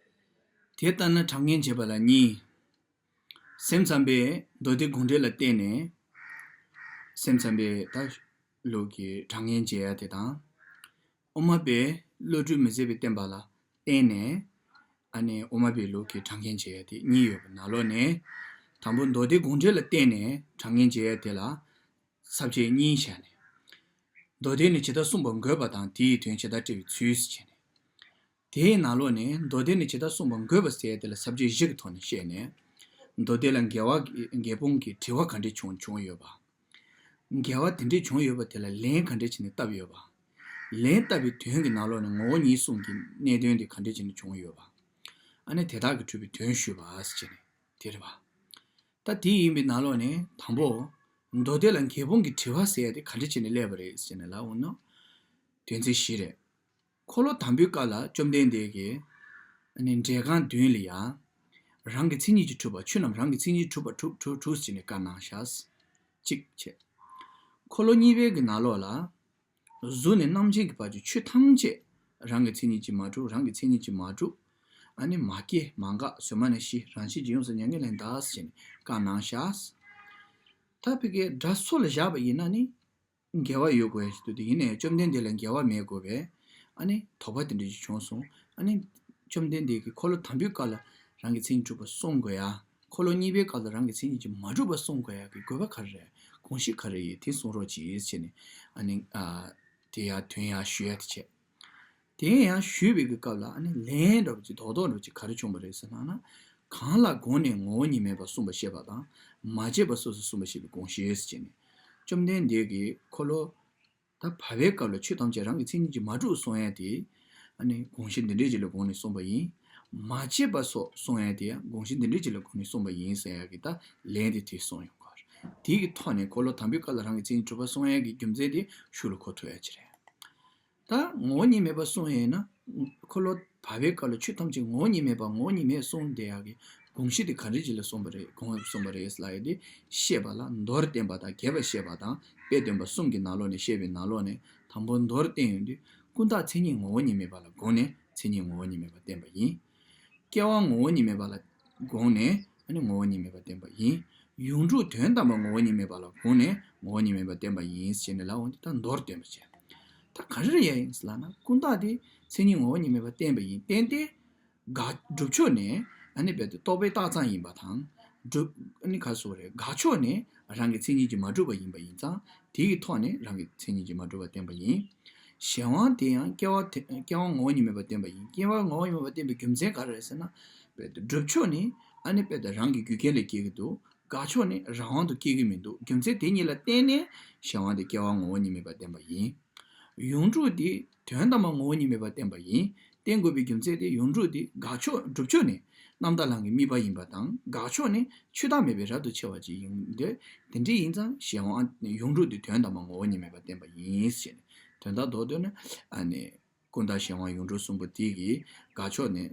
དེ་ལྟར་ན། དྲང་ངེས་འབྱེད་པ་ལ་གཉིས། སེམས་ཙམ་པས་མདོ་སྡེ་དགོངས་འགྲེལ་ལ་བརྟེན་ནས། སེམས་ཙམ་པའི་ད་ལུགས་ཀྱི་དྲང་ངེས་འབྱེད་ཡ་དེ་དང་། དབུ་མ་པས་བློ་གྲོས་མི་ཟད་པའི་བསྟན་པ་ལ་བརྟེན་ནས། ཨ་ནི་དབུ་མ་པའི་ལུགས་ཀྱི་དྲང་ངེས་འབྱེད་ཡ་དེ་གཉིས་ཡོད་པའི་ནང་ལོགས་ནས། དང་པོ་མདོ་སྡེ་དགོངས་འགྲེལ་ལ་བརྟེན་ནས་དྲང་ངེས་འབྱེད་ཡ་དེ་ལ་ས་བཅད་གཉིས་བྱས་ནས། མདོ་སྡེ་ནས་ཇི་ལྟར་གསུངས་པ་འགོད་པ་དང་དེའི་དོན་ཇི་ལྟར་བཀྲལ་བའི་ཚུལ་ཟེར་བྱས་ནས། དེའི་ནང་ལོགས་ནས་མདོ་སྡེ་ནས་ཇི་ལྟར་གསུངས་པ་འགོད་པ་ཟེར་ཡ་དེ་ལ་ས་བཅད་བཞི་གི་ཐོག་ནས་བཤད་ནས། མདོ་སྡེ་ལ་འགལ་བ་འགལ་སྤོང་གི་དྲི་བ་ག་འདྲས་བྱུང་བྱུང་ཡོད་པ། འགལ་བ་དེ་འདྲས་བྱུང་ཡོད་པ་དེ་ལ་ལན་ག་འདྲས་བྱས་ནས་བཏབ་ཡོད་པ། ལན་བཏབ་པའི་དོན་གྱི་ནང་ལོགས་ནས་ངོ་བོ་ཉིད་གསུམ་གྱི་གནད་དོན་དེ་ག་འདྲས་བྱས་ནས་བྱུང་ཡོད་པ། ཨ་ནི་དེ་དག་གིས་གྲུབ་པའི་དོན་ཞུས་པ་ཟེར་བྱས་ནས་དེ་རེད་པ། ད་དེ་ཡིན་པའི་ནང་ལོགས་ནས་དང་པོ། མདོ་སྡེ་ལ་འགལ་སྤོང་གི་དྲི་བ་ཟེར་ཡ་དེ་ག་འདྲ་བྱས་ནས་སླེབས་པ་རེད་ཟེར་ནས་ལབ་འོང་ན། དོན་ཚན་བཞི་རེད། འཁོར་ལོ་དང་པོའི་སྐབས་ལ་བཅོམ་ལྡན་འདས་ཀྱིས། ཨ་ནི་འབྲས་རྐང་བདུན་ལ་ཡང་། རང་གི་མཚན་ཉིད་ཀྱིས་གྲུབ་པ་ཆོས་རྣམས་རང་གི་མཚན་ཉིད་གྲུབ་པ་དྲུག་དྲུག་དྲུག་ཟེར་ནས་བཀའ་གནང་ཤག་གཅིག་བྱས། འཁོར་ལོ་གཉིས་པའི་གི་ནང་ལོགས་ལ། གཟུགས་ནས་རྣམ་མཁྱེན་གྱི་བར་གྱི་ཆོས་ཐམས་ཅད་རང་གི་མཚན་ཉིད་ཀྱིས་མ་གྲུབ་རང་གི་མཚན་ཉིད་ཀྱིས་མ་གྲུབ། ཨ་ནི་མ་སྐྱེས་མ་འགགས་གཟོད་མ་ནས་ཞི་རང་བཞིན་གྱིས་ཡོངས་སུ་མྱ་ངན་ལས་འདའ་ཟེར་ནས་བཀའ་གནང་ཤག་ད་ཕ་གིའི་སྒྲ་སོ་ལ་བཞག་པ་ཡིན་ན་ནི། འགལ་བ་ཡོད་དགོས་ཡ་ཞིག་འདུག་དེ་ཡིན་ནའི་བཅོམ་ལྡན་འདས་ལ་འགལ་བ་མེད་དགོས་པས། ཨ་ནི་དོགས་པ་དེ་འདྲ་ཞིག་བྱུང་སོང་། ཨ་ནི་བཅོམ་ལྡན་འདས་ཀྱིས་འཁོར་ལོ་དང་པོའི་སྐབས་ལ་རང་གི་མཚན་ཉིད་གྲུབ་པ་གསུང་དགོས་ཡ། འཁོར་ལོ་གཉིས་པའི་སྐབས་ལ་རང་གི་མཚན་ཉིད་ཀྱིས་མ་གྲུབ་པ་གསུང་དགོས་ཡ་གི་དགོས་པ་ག་རེ་རེད། དགོངས་གཞི་ག་རེ་ཡིན་དེ་གསུང་རོགས་གྱིས་ཟེར་ནས། ཨ་ནི་ཨ། དེ་ཡང་དོན་ཡང་ཞུ་ཡ་དེ་བྱས། དེ་ཡང་ཞུས་པའི་གི་སྐབས་ལ་ཨ་ནི་ལན་འདྲ་པོ་ཅིག་རྡོག་རྡོག་འདྲ་པོ་ཅིག་ག་རེ་བྱུང་བ་རེད་ཟེར་ན་ན། གང་ལ་དགོངས་ནས་ངོ་བོ་ཉིད་མེད་པར་གསུངས་པ་བཤད་པ་དང་། མ་དཔྱད་པ་སོ་སོར་གསུངས་པ་བཤད་པའི་དགོངས་གཞི་ཟེར་བྱས་ནས། བཅོམ་ལྡན་འདས་ཀྱིས་འཁོར་ལོ། ད་བར་པའི་སྐབས་ལ་ཆོས་ཐམས་ཅད་རང་གི་མཚན་ཉིད་ཀྱིས་མ་གྲུབ་གསུང་ཡ་དེ། ཨ་ནི་དགོངས་གཞི་འདི་འདྲའི་ཅིག་ལ་དགོངས་ནས་གསུངས་པ་ཡིན། མ་དཔྱད་པ་སོགས་གསུང་ཡ་དེ་ཡང་དགོངས་གཞི་འདི་འདྲའི་ཅིག་ལ་དགོངས་ནས་གསུངས་པ་ཡིན་ཟེར་ཡ་གི་ད་ལན་དེ་དེ་གསུངས་ཡོང་གི་རེད། དེ་གི་ཐོག་ནས་འཁོར་ལོ་དང་པོའི་སྐབས་ལ་རང་གི་མཚན་ཉིད་གྲུབ་པ་གསུང་ཡ་གི་རྒྱུ་མཚན་དེ་ཤུགས་ལ་གོ་ཐུབ་ཡ་ཅིག་རེད། ད་ངོ་བོ་ཉིད་མེད་པར་གསུངས་ཡིན་ན། འཁོར་ལོ་བར་པའི་སྐབས་ལ་ཆོས་ཐམས་ཅད་ངོ་བོ་ཉིད་མེད་པ་ངོ་བོ་ཉིད་མེད་གསུངས་བསྡད་ཡག་གི་དགོངས་གཞི་དེ་ག་འདྲ་ཅིག་ལ་གསུངས་པ་རེད་དགོངས་གསུངས་པ་རེད་ལབ་ཡ་དེ་བཤད་པ་ལ་མདོར་བསྟན་པ་དང་རྒྱས་པར་བཤད་པ་དང་དཔེ་སྟོན་པ་གསུམ་གྱི་ནང་ལོགས་ནས་བཤད་པའི་ནང་ལོགས་ནས་དང་པོ་མདོར་བསྟན་ཡོང་དུས་ཀུན་བརྟགས་མཚན་ཉིད་ངོ་བོ་ཉིད་མེད་པ་ལ་དགོངས་ནས་མཚན་ཉིད་ངོ་བོ་ཉིད་མེད་པ་བསྟན་པ་ཡིན། སྐྱེ་བ་ངོ་བོ་ཉིད་མེད་པ་ལ་དགོངས་ནས་ཨ་ནི་ངོ་བོ་ཉིད་མེད་པ་བསྟན་པ་ཡིན། ཡོངས་གྲུབ་དོན་དམ་པ་ངོ་བོ་ཉིད་མེད་པ་ལ་དགོངས་ནས་ངོ་བོ་ཉིད་མེད་པ་བསྟན་པ་ཡིན་ཞེས་ནས་ལབ་འོང་དུས་ད་མདོར་བསྟན་པ་བྱས། ད་ག་རེ་ཡ་ཡིན་ཟེར་ལབ་ན་ཀུན་བརྟགས་དེ་མཚན་ཉིད་ངོ་བོ་ཉིད་མེད་པ་བསྟན་པ་ཡིན་བསྟན་ཏེ། དགག་སྒྲུབ་ཕྱོགས་ནས་ཨ་ནི་རྦད་དེ་རྟོག་པའི་རྟགས་ཙམ་ཡིན་པ་དང་། སྒྲུབ་ཨ་ནི་ག་རེ་ཟེར་དགོས་རེད་དགག་ཕྱོགས་ནས་རང་གི་མཚན་ཉིད་ཀྱིས་མ་གྲུབ་པ་ཡིན་པ་ཡིན་ཙང་དེ་གི་ཐོག་ནས་རང་གི་མཚན་ཉིད་ཀྱིས་མ་གྲུབ་པ་བསྟན་པ་ཡིན། གཞན་དབང་དེ་ཡང་སྐྱེ་བ་དེ་སྐྱེ་བ་ངོ་བོ་ཉིད་མེད་པ་བསྟན་པ་ཡིན། སྐྱེ་བ་ངོ་བོ་ཉིད་མེད་པ་བསྟན་པའི་རྒྱུ་མཚན་ག་རེ་རེད་ཟེར་ན། རྦད་དེ་སྒྲུབ་ཕྱོགས་ནི་ཨ་ནི་རྦད་དེ་རང་གི་རྒྱུ་རྐྱེན་ལས་སྐྱེ་གི་འདུག་དགག་ཕྱོགས་ནི་རང་དབང་དུ་སྐྱེ་གི་མི་འདུག་རྒྱུ་མཚན་དེ་གཉིས་ལ་བརྟེན་ནས་གཞན་དབང་དེ་སྐྱེ་བ་ངོ་བོ་ཉིད་མེད་པ་བསྟན་པ་ཡིན། ཡོངས་གྲུབ་དེ་དོན་དམ་པ་ངོ་བོ་ཉིད་མེད་པ་བསྟན་པ་ཡིན། བསྟན་དགོས་པའི་རྒྱུ་མཚན་དེ་ཡོངས་གྲུབ་དེ་དགག་ཕྱོགས་སྒྲུབ་ཕྱོགས་ནི་རྣམ་དག་ལམ་གྱི་དམིགས་པ་ཡིན་པ་དང་དགག་ཕྱོགས་ནི་ཆོས་བདག་མེད་པའི་རབ་ཏུ་ཕྱེ་བ་ཅིག་ཡིན་ཏེ། དེ་འདྲ་ཡིན་ཙང་གཞན་དབང་ཡོངས་གྲུབ་དེ་དོན་དམ་པ་ངོ་བོ་ཉིད་མེད་པ་བསྟན་པ་ཡིན་ཞེས་ནས་དོན་དག་རྡོག་རྡོག་ནི་ཨ་ནི། ཀུན་བརྟགས་གཞན་དབང་ཡོངས་གྲུབ་གསུམ་པོ་དེ་གི་དགག་ཕྱོགས་ནས་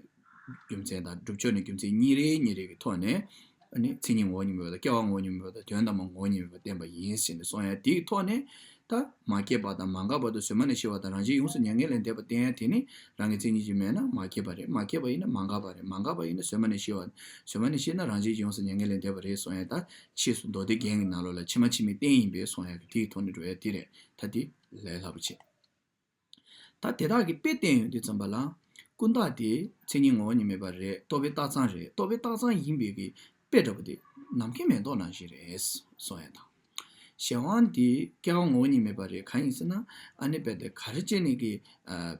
རྒྱུ་མཚན་དང་སྒྲུབ་ཕྱོགས་ནས་རྒྱུ་མཚན་གཉིས་རེ་གཉིས་རེ་གི་ཐོག་ནས་ཨ་ནི་མཚན་ཉིད་ངོ་བོ་ཉིད་མེད་པ་དང་སྐྱེ་བ་ངོ་བོ་ཉིད་མེད་པ་དང་དོན་དམ་པ་ངོ་བོ་ཉིད་མེད་པ་བསྟན་པ་ཡིན་ཟེར་ནས་གསུངས་ཡ་དེ་གི་ཐོག་ནས་ད་མ་སྐྱེས་པ་དང་མ་འགགས་པ་དང་གཟོད་མ་ནས་ཞི་བ་དང་རང་བཞིན་ཡོངས་སུ་མྱ་ངན་ལས་འདས་པ་བསྟན་ཡ་དེ་ནི་རང་གི་མཚན་ཉིད་ཀྱིས་མེད་ན་མ་སྐྱེས་པ་རེད། མ་སྐྱེས་པ་ཡིན་ན་མ་འགགས་པ་རེད། མ་འགགས་པ་ཡིན་ན་གཟོད་མ་ནས་ཞི་བ། གཟོད་མ་ནས་ཞི་ན་རང་བཞིན་གྱིས་ཡོངས་སུ་མྱ་ངན་ལས་འདས་པ་རེད་གསུངས་ཡ་ད་ཕྱིས་སུ་མདོ་སྡེ་རྒྱན་གྱི་ནང་ལོགས་ལ་ཕྱི་མ་ཕྱི་མའི་རྟེན་ཡིན་པས་གསུངས་ཡ་གི་དེ་གི་ཐོག་ནས་འགྲོ་ཡ་དེ་རེད། ད་དེ་ལས་སླ་པོ་བྱེད། ད་དེ་དག་གི་དཔེ་བསྟན་ཡོང་དུས་ཙམ་པ་ལ། ཀུན་བརྟགས་དེ་མཚན་ཉིད་ངོ་བོ་ཉིད་མེད་པ་རེད། རྟོག་པའི་རྟགས་ཙམ་རེད། རྟོག་པའི་རྟགས་ཙམ་ཡིན་པའི་གི་དཔེ་འདྲ་པོ་དེ་ནམ་མཁའི་མེ་ཏོག་ནང་བཞིན་རེད་གསུངས་ཡ་དང་། གཞན་དབང་དེ་སྐྱེ་བ་ངོ་བོ་ཉིད་མེད་པ་རེད། གང་ཡིན་ཟེར་ན་ཨ་ནི་དཔེ་དེ་ག་རེ་བྱས་ནས་གི་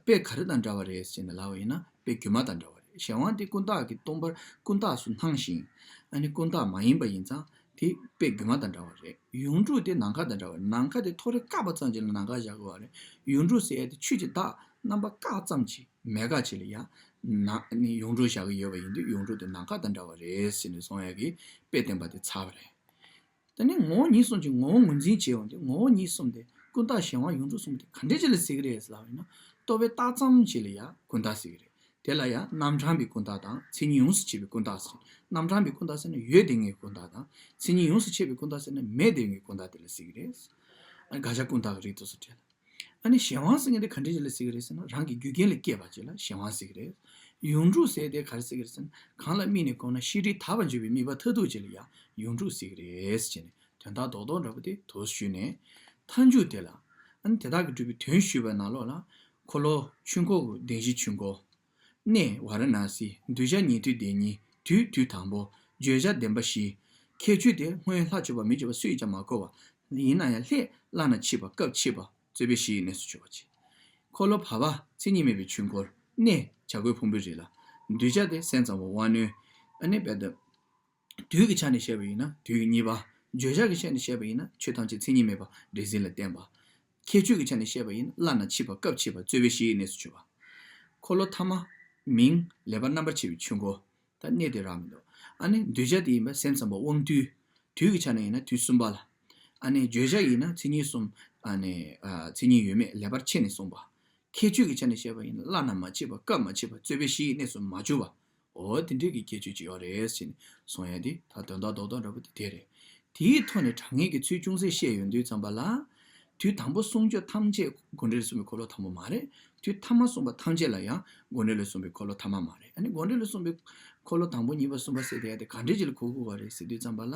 དཔེ་ག་རེ་དང་འདྲ་བ་རེད་ཟེར་ནས་ལབ་པ་ཡིན་ན་དཔེ་སྒྱུ་མ་དང་འདྲ་བ་རེད། གཞན་དབང་དེ་ཀུན་བརྟགས་ཀྱི་སྟོང་པར་ཀུན་བརྟགས་སུ་སྣང་ཞིང་། ཨ་ནི་ཀུན་བརྟགས་མ་ཡིན་པ་ཡིན་ཙང་། དེ་དཔེ་སྒྱུ་མ་དང་འདྲ་བ་རེད། ཡོངས་གྲུབ་དེ་ནམ་མཁའ་དང་འདྲ་བ་རེད། ནམ་མཁའ་དེ་ཐོ་རེ་བཀག་པ་ཙམ་གྱིས་ལ་ནམ་མཁའ་བཞག་གི་ཡོད་རེད། ཡོངས་གྲུབ་ཟེར་ཡ་དེ་ཆོས་ཀྱི་བདག་རྣམ་པ་བཀག་ཙམ་གྱིས་མེད་དགག་བྱེད་ལ་ཡ། ན་ནི་ཡོངས་གྲུབ་བཞག་གི་ཡོད་པ་ཡིན་དུས་ཡོངས་གྲུབ་དེ་ནམ་མཁའ་དང་འདྲ་བ་རེད་ཟེར་ནས་གསུང་ཡ་གི་དཔེ་བསྟན་པ་དེ་ཚར་བ་རེད། དེ་ནས་ངོ་བོ་ཉིད་གསུམ་གྱི་ངོ་བོ་ངོས་འཛིན་བྱས་ཡོང་དུས་ངོ་བོ་ཉིད་གསུམ་དེ་ཀུན་བརྟགས་གཞན་དབང་ཡོངས་གྲུབ་གསུམ་དེ་ག་འདྲ་ཅིག་ལ་ཟེར་གི་རེད་ཟེར་ལབ་པ་ཡིན་ན་རྟོག་པའི་རྟགས་ཙམ་ཞིག་ལ་ཡ་ཀུན་བརྟགས་ཟེར་གི་རེད། དེ་ལ་ཡང་རྣམ་གྲངས་པའི་ཀུན་བརྟགས་དང་མཚན་ཉིད་ཡོངས་སུ་ཆད་པའི་ཀུན་བརྟགས་ཟེར། རྣམ་གྲངས་པའི་ཀུན་བརྟགས་ཟེར་ན་ཡོད་དེ་ངེས་ཀུན་བརྟགས་དང་མཚན་ཉིད་ཡོངས་སུ་ཆད་པའི་ཀུན་བརྟགས་ཟེར་ན་མེད་དེ་ངེས་ཀུན་བརྟགས་དེ་ལ་ཟེར་གི་རེད། ཨ་དགག་བྱ་ཀུན་བརྟགས་ཀྱི་རིགས་དེ་ཚོ་བྲལ། ཨ་ནི་གཞན་དབང་ཟེར་མཁན་དེ་ག་འདྲ་ཅིག་ལ་ཟེར་གི་རེད་ཟེར་ན་རང་གི་རྒྱུ་རྐྱེན་ལས་སྐྱེས་པ་ཅིག་ལ་གཞན་དབང་ཟེར་གི་རེད། ཡོངས་གྲུབ་ཟེར་དེ་ག་རེ་ཟེར་གི་རེད་ཟེར་ན་གང་ལ་དམིགས་ནས་གོམས་ན་ཤེས་སྒྲིབ་དག་པར་འགྱུར་བའི་དམིགས་པ་མཐར་ཐུག་ཅིག་ལ་ཡང་ཡོངས་གྲུབ་ཟེར་གི་རེད་ཟེར་ནས། དོན་དག་རྡོག་རྡོག་འདྲ་པོ་དེ་དོགས་ཞུས་ནས། མཐའ་མཇུག་དེ་ལ། ཨ་ནི་དེ་དག་གིས་གྲུབ་པའི་དོན་ཞུས་པའི་ནང་ལོགས་ལ། འཁོར་ལོ་ཆོས་འཁོར་གྱི་བདེན་བཞིའི་ཆོས་འཁོར། གནས་ཝཱ་ར་ཎཱ་སི། འདུས་བྱས་ཉན་ཐོས་སྡེ་གཉིས། དུས་དུས་དང་པོ། བརྗོད་བྱ་བདེན་པ་བཞི། ཁྱད་ཆོས་དེ་སྔོན་ལྷ་མཆོད་པ་མི་མཆོད་པ་སུས་ཀྱང་མ་གོ་བ། ཡིན་ན་ཡང་ལྷས་བླ་ན་མཆིས་པ་སྐབས་ཕྱེ་བ། རྩོད་པའི་གཞི་ཡི་གནས་སུ་གྱུར་པ་ཅིག་འཁོར་ལོ་བར་པ་མཚན་ཉིད་མེད་པའི་ཆོས་འཁོར། གནས་བྱ་རྒོད་ཕུང་པོའི་རི་ལ། གདུལ་བྱ་དེ་སེམས་ཙམ་པ་དབང་རྣོན། ཨ་ནི་རྦད་དེ། དུས་ཀྱི་ཆ་ནས་བཤད་པ་ཡིན་ན་དུས་ཀྱི་གཉིས་པ། བརྗོད་བྱ་གི་ཆ་ནས་བཤད་པ་ཡིན་ན་ཆོས་ཐམས་ཅད་མཚན་ཉིད་མེད་པ་འདྲེས་འཛིན་ལ་བརྟེན་པ། ཁྱད་ཆོས་ཀྱི་ཆ་ནས་བཤད་པ་ཡིན་ན་བླ་ན་མཆིས་པ་སྐབས་ཕྱེ་བ་རྩོད་པའི་གཞི་ཡི་གནས་སུ་གྱུར་པ། འཁོར་ལོ་ཐ་མ། མིང་ལེགས་པར་རྣམ་པར་ཕྱེ་བའི་ཆོས་འཁོར། ད་གནས་དེ་རག་མི་འདུག་ཨ་ནི་གདུལ་བྱ་དེ་ཡིན་པ་སེམས་ཙམ་པ་དབང་རྟུལ། དུས་ཀྱི་ཆ་ནས་ཡིན་ན་དུས་གསུམ་པ་ལ། ཨ་ནི་བརྗོད་བྱ་ཡིན་ན་མཚན་ཉིད་གསུམ། ཨ་ནི་མཚན་ཉིད་ཡོད་མེད་ལེགས་པར་ཕྱེ་ནས་གསུངས་པ། ཁྱད་ཆོས་ཀྱི་ཆ་ནས་བཤད་པ་ཡིན་ན་བླ་ན་མ་མཆིས་པ་སྐབས་མ་ཕྱེ་བ་རྩོད་པའི་གཞི་ཡི་གནས་སུ་མ་གྱུར་པ། འོ་དེ་འདྲའི་གི་ཁྱད་ཆོས་ཅིག་ཡོད་རེད་ཟེར་ནས་གསུང་ཡ་དེ་ད་དོན་དག་རྡོག་རྡོག་འདྲ་པོ་དེ་དེ་རེད། དེའི་ཐོག་ནས་དྲང་ངེས་ཀྱི་ཚུལ་ཅུང་ཟད་བཤད་ཡོང་དུས་ཙམ་པ་ལ། དུས་དང་པོ་གསུངས་ཆོས་ཐམས་ཅད་དགོངས་འགྲེལ་ལ་གསུངས་པའི་འཁོར་ལོ་དང་པོ་མ་རེད། དུས་ཐ་མ་གསུངས་པ་ཐམས་ཅད་ལ་ཡང་དགོངས་འགྲེལ་ལ་གསུངས་པའི་འཁོར་ལོ་ཐ་མ་མ་རེད། ཨ་ནི་དགོངས་འགྲེལ་ལ་གསུངས་པའི་འཁོར་ལོ་དང་པོ་གཉིས་པ་གསུམ་པ་ཟེར་དེ་ཡ་དེ་ག་འདྲས་ཅིག་ལ་གོ་དགོས་པ་རེད་ཟེར་དུས་ཙམ་པ་ལ།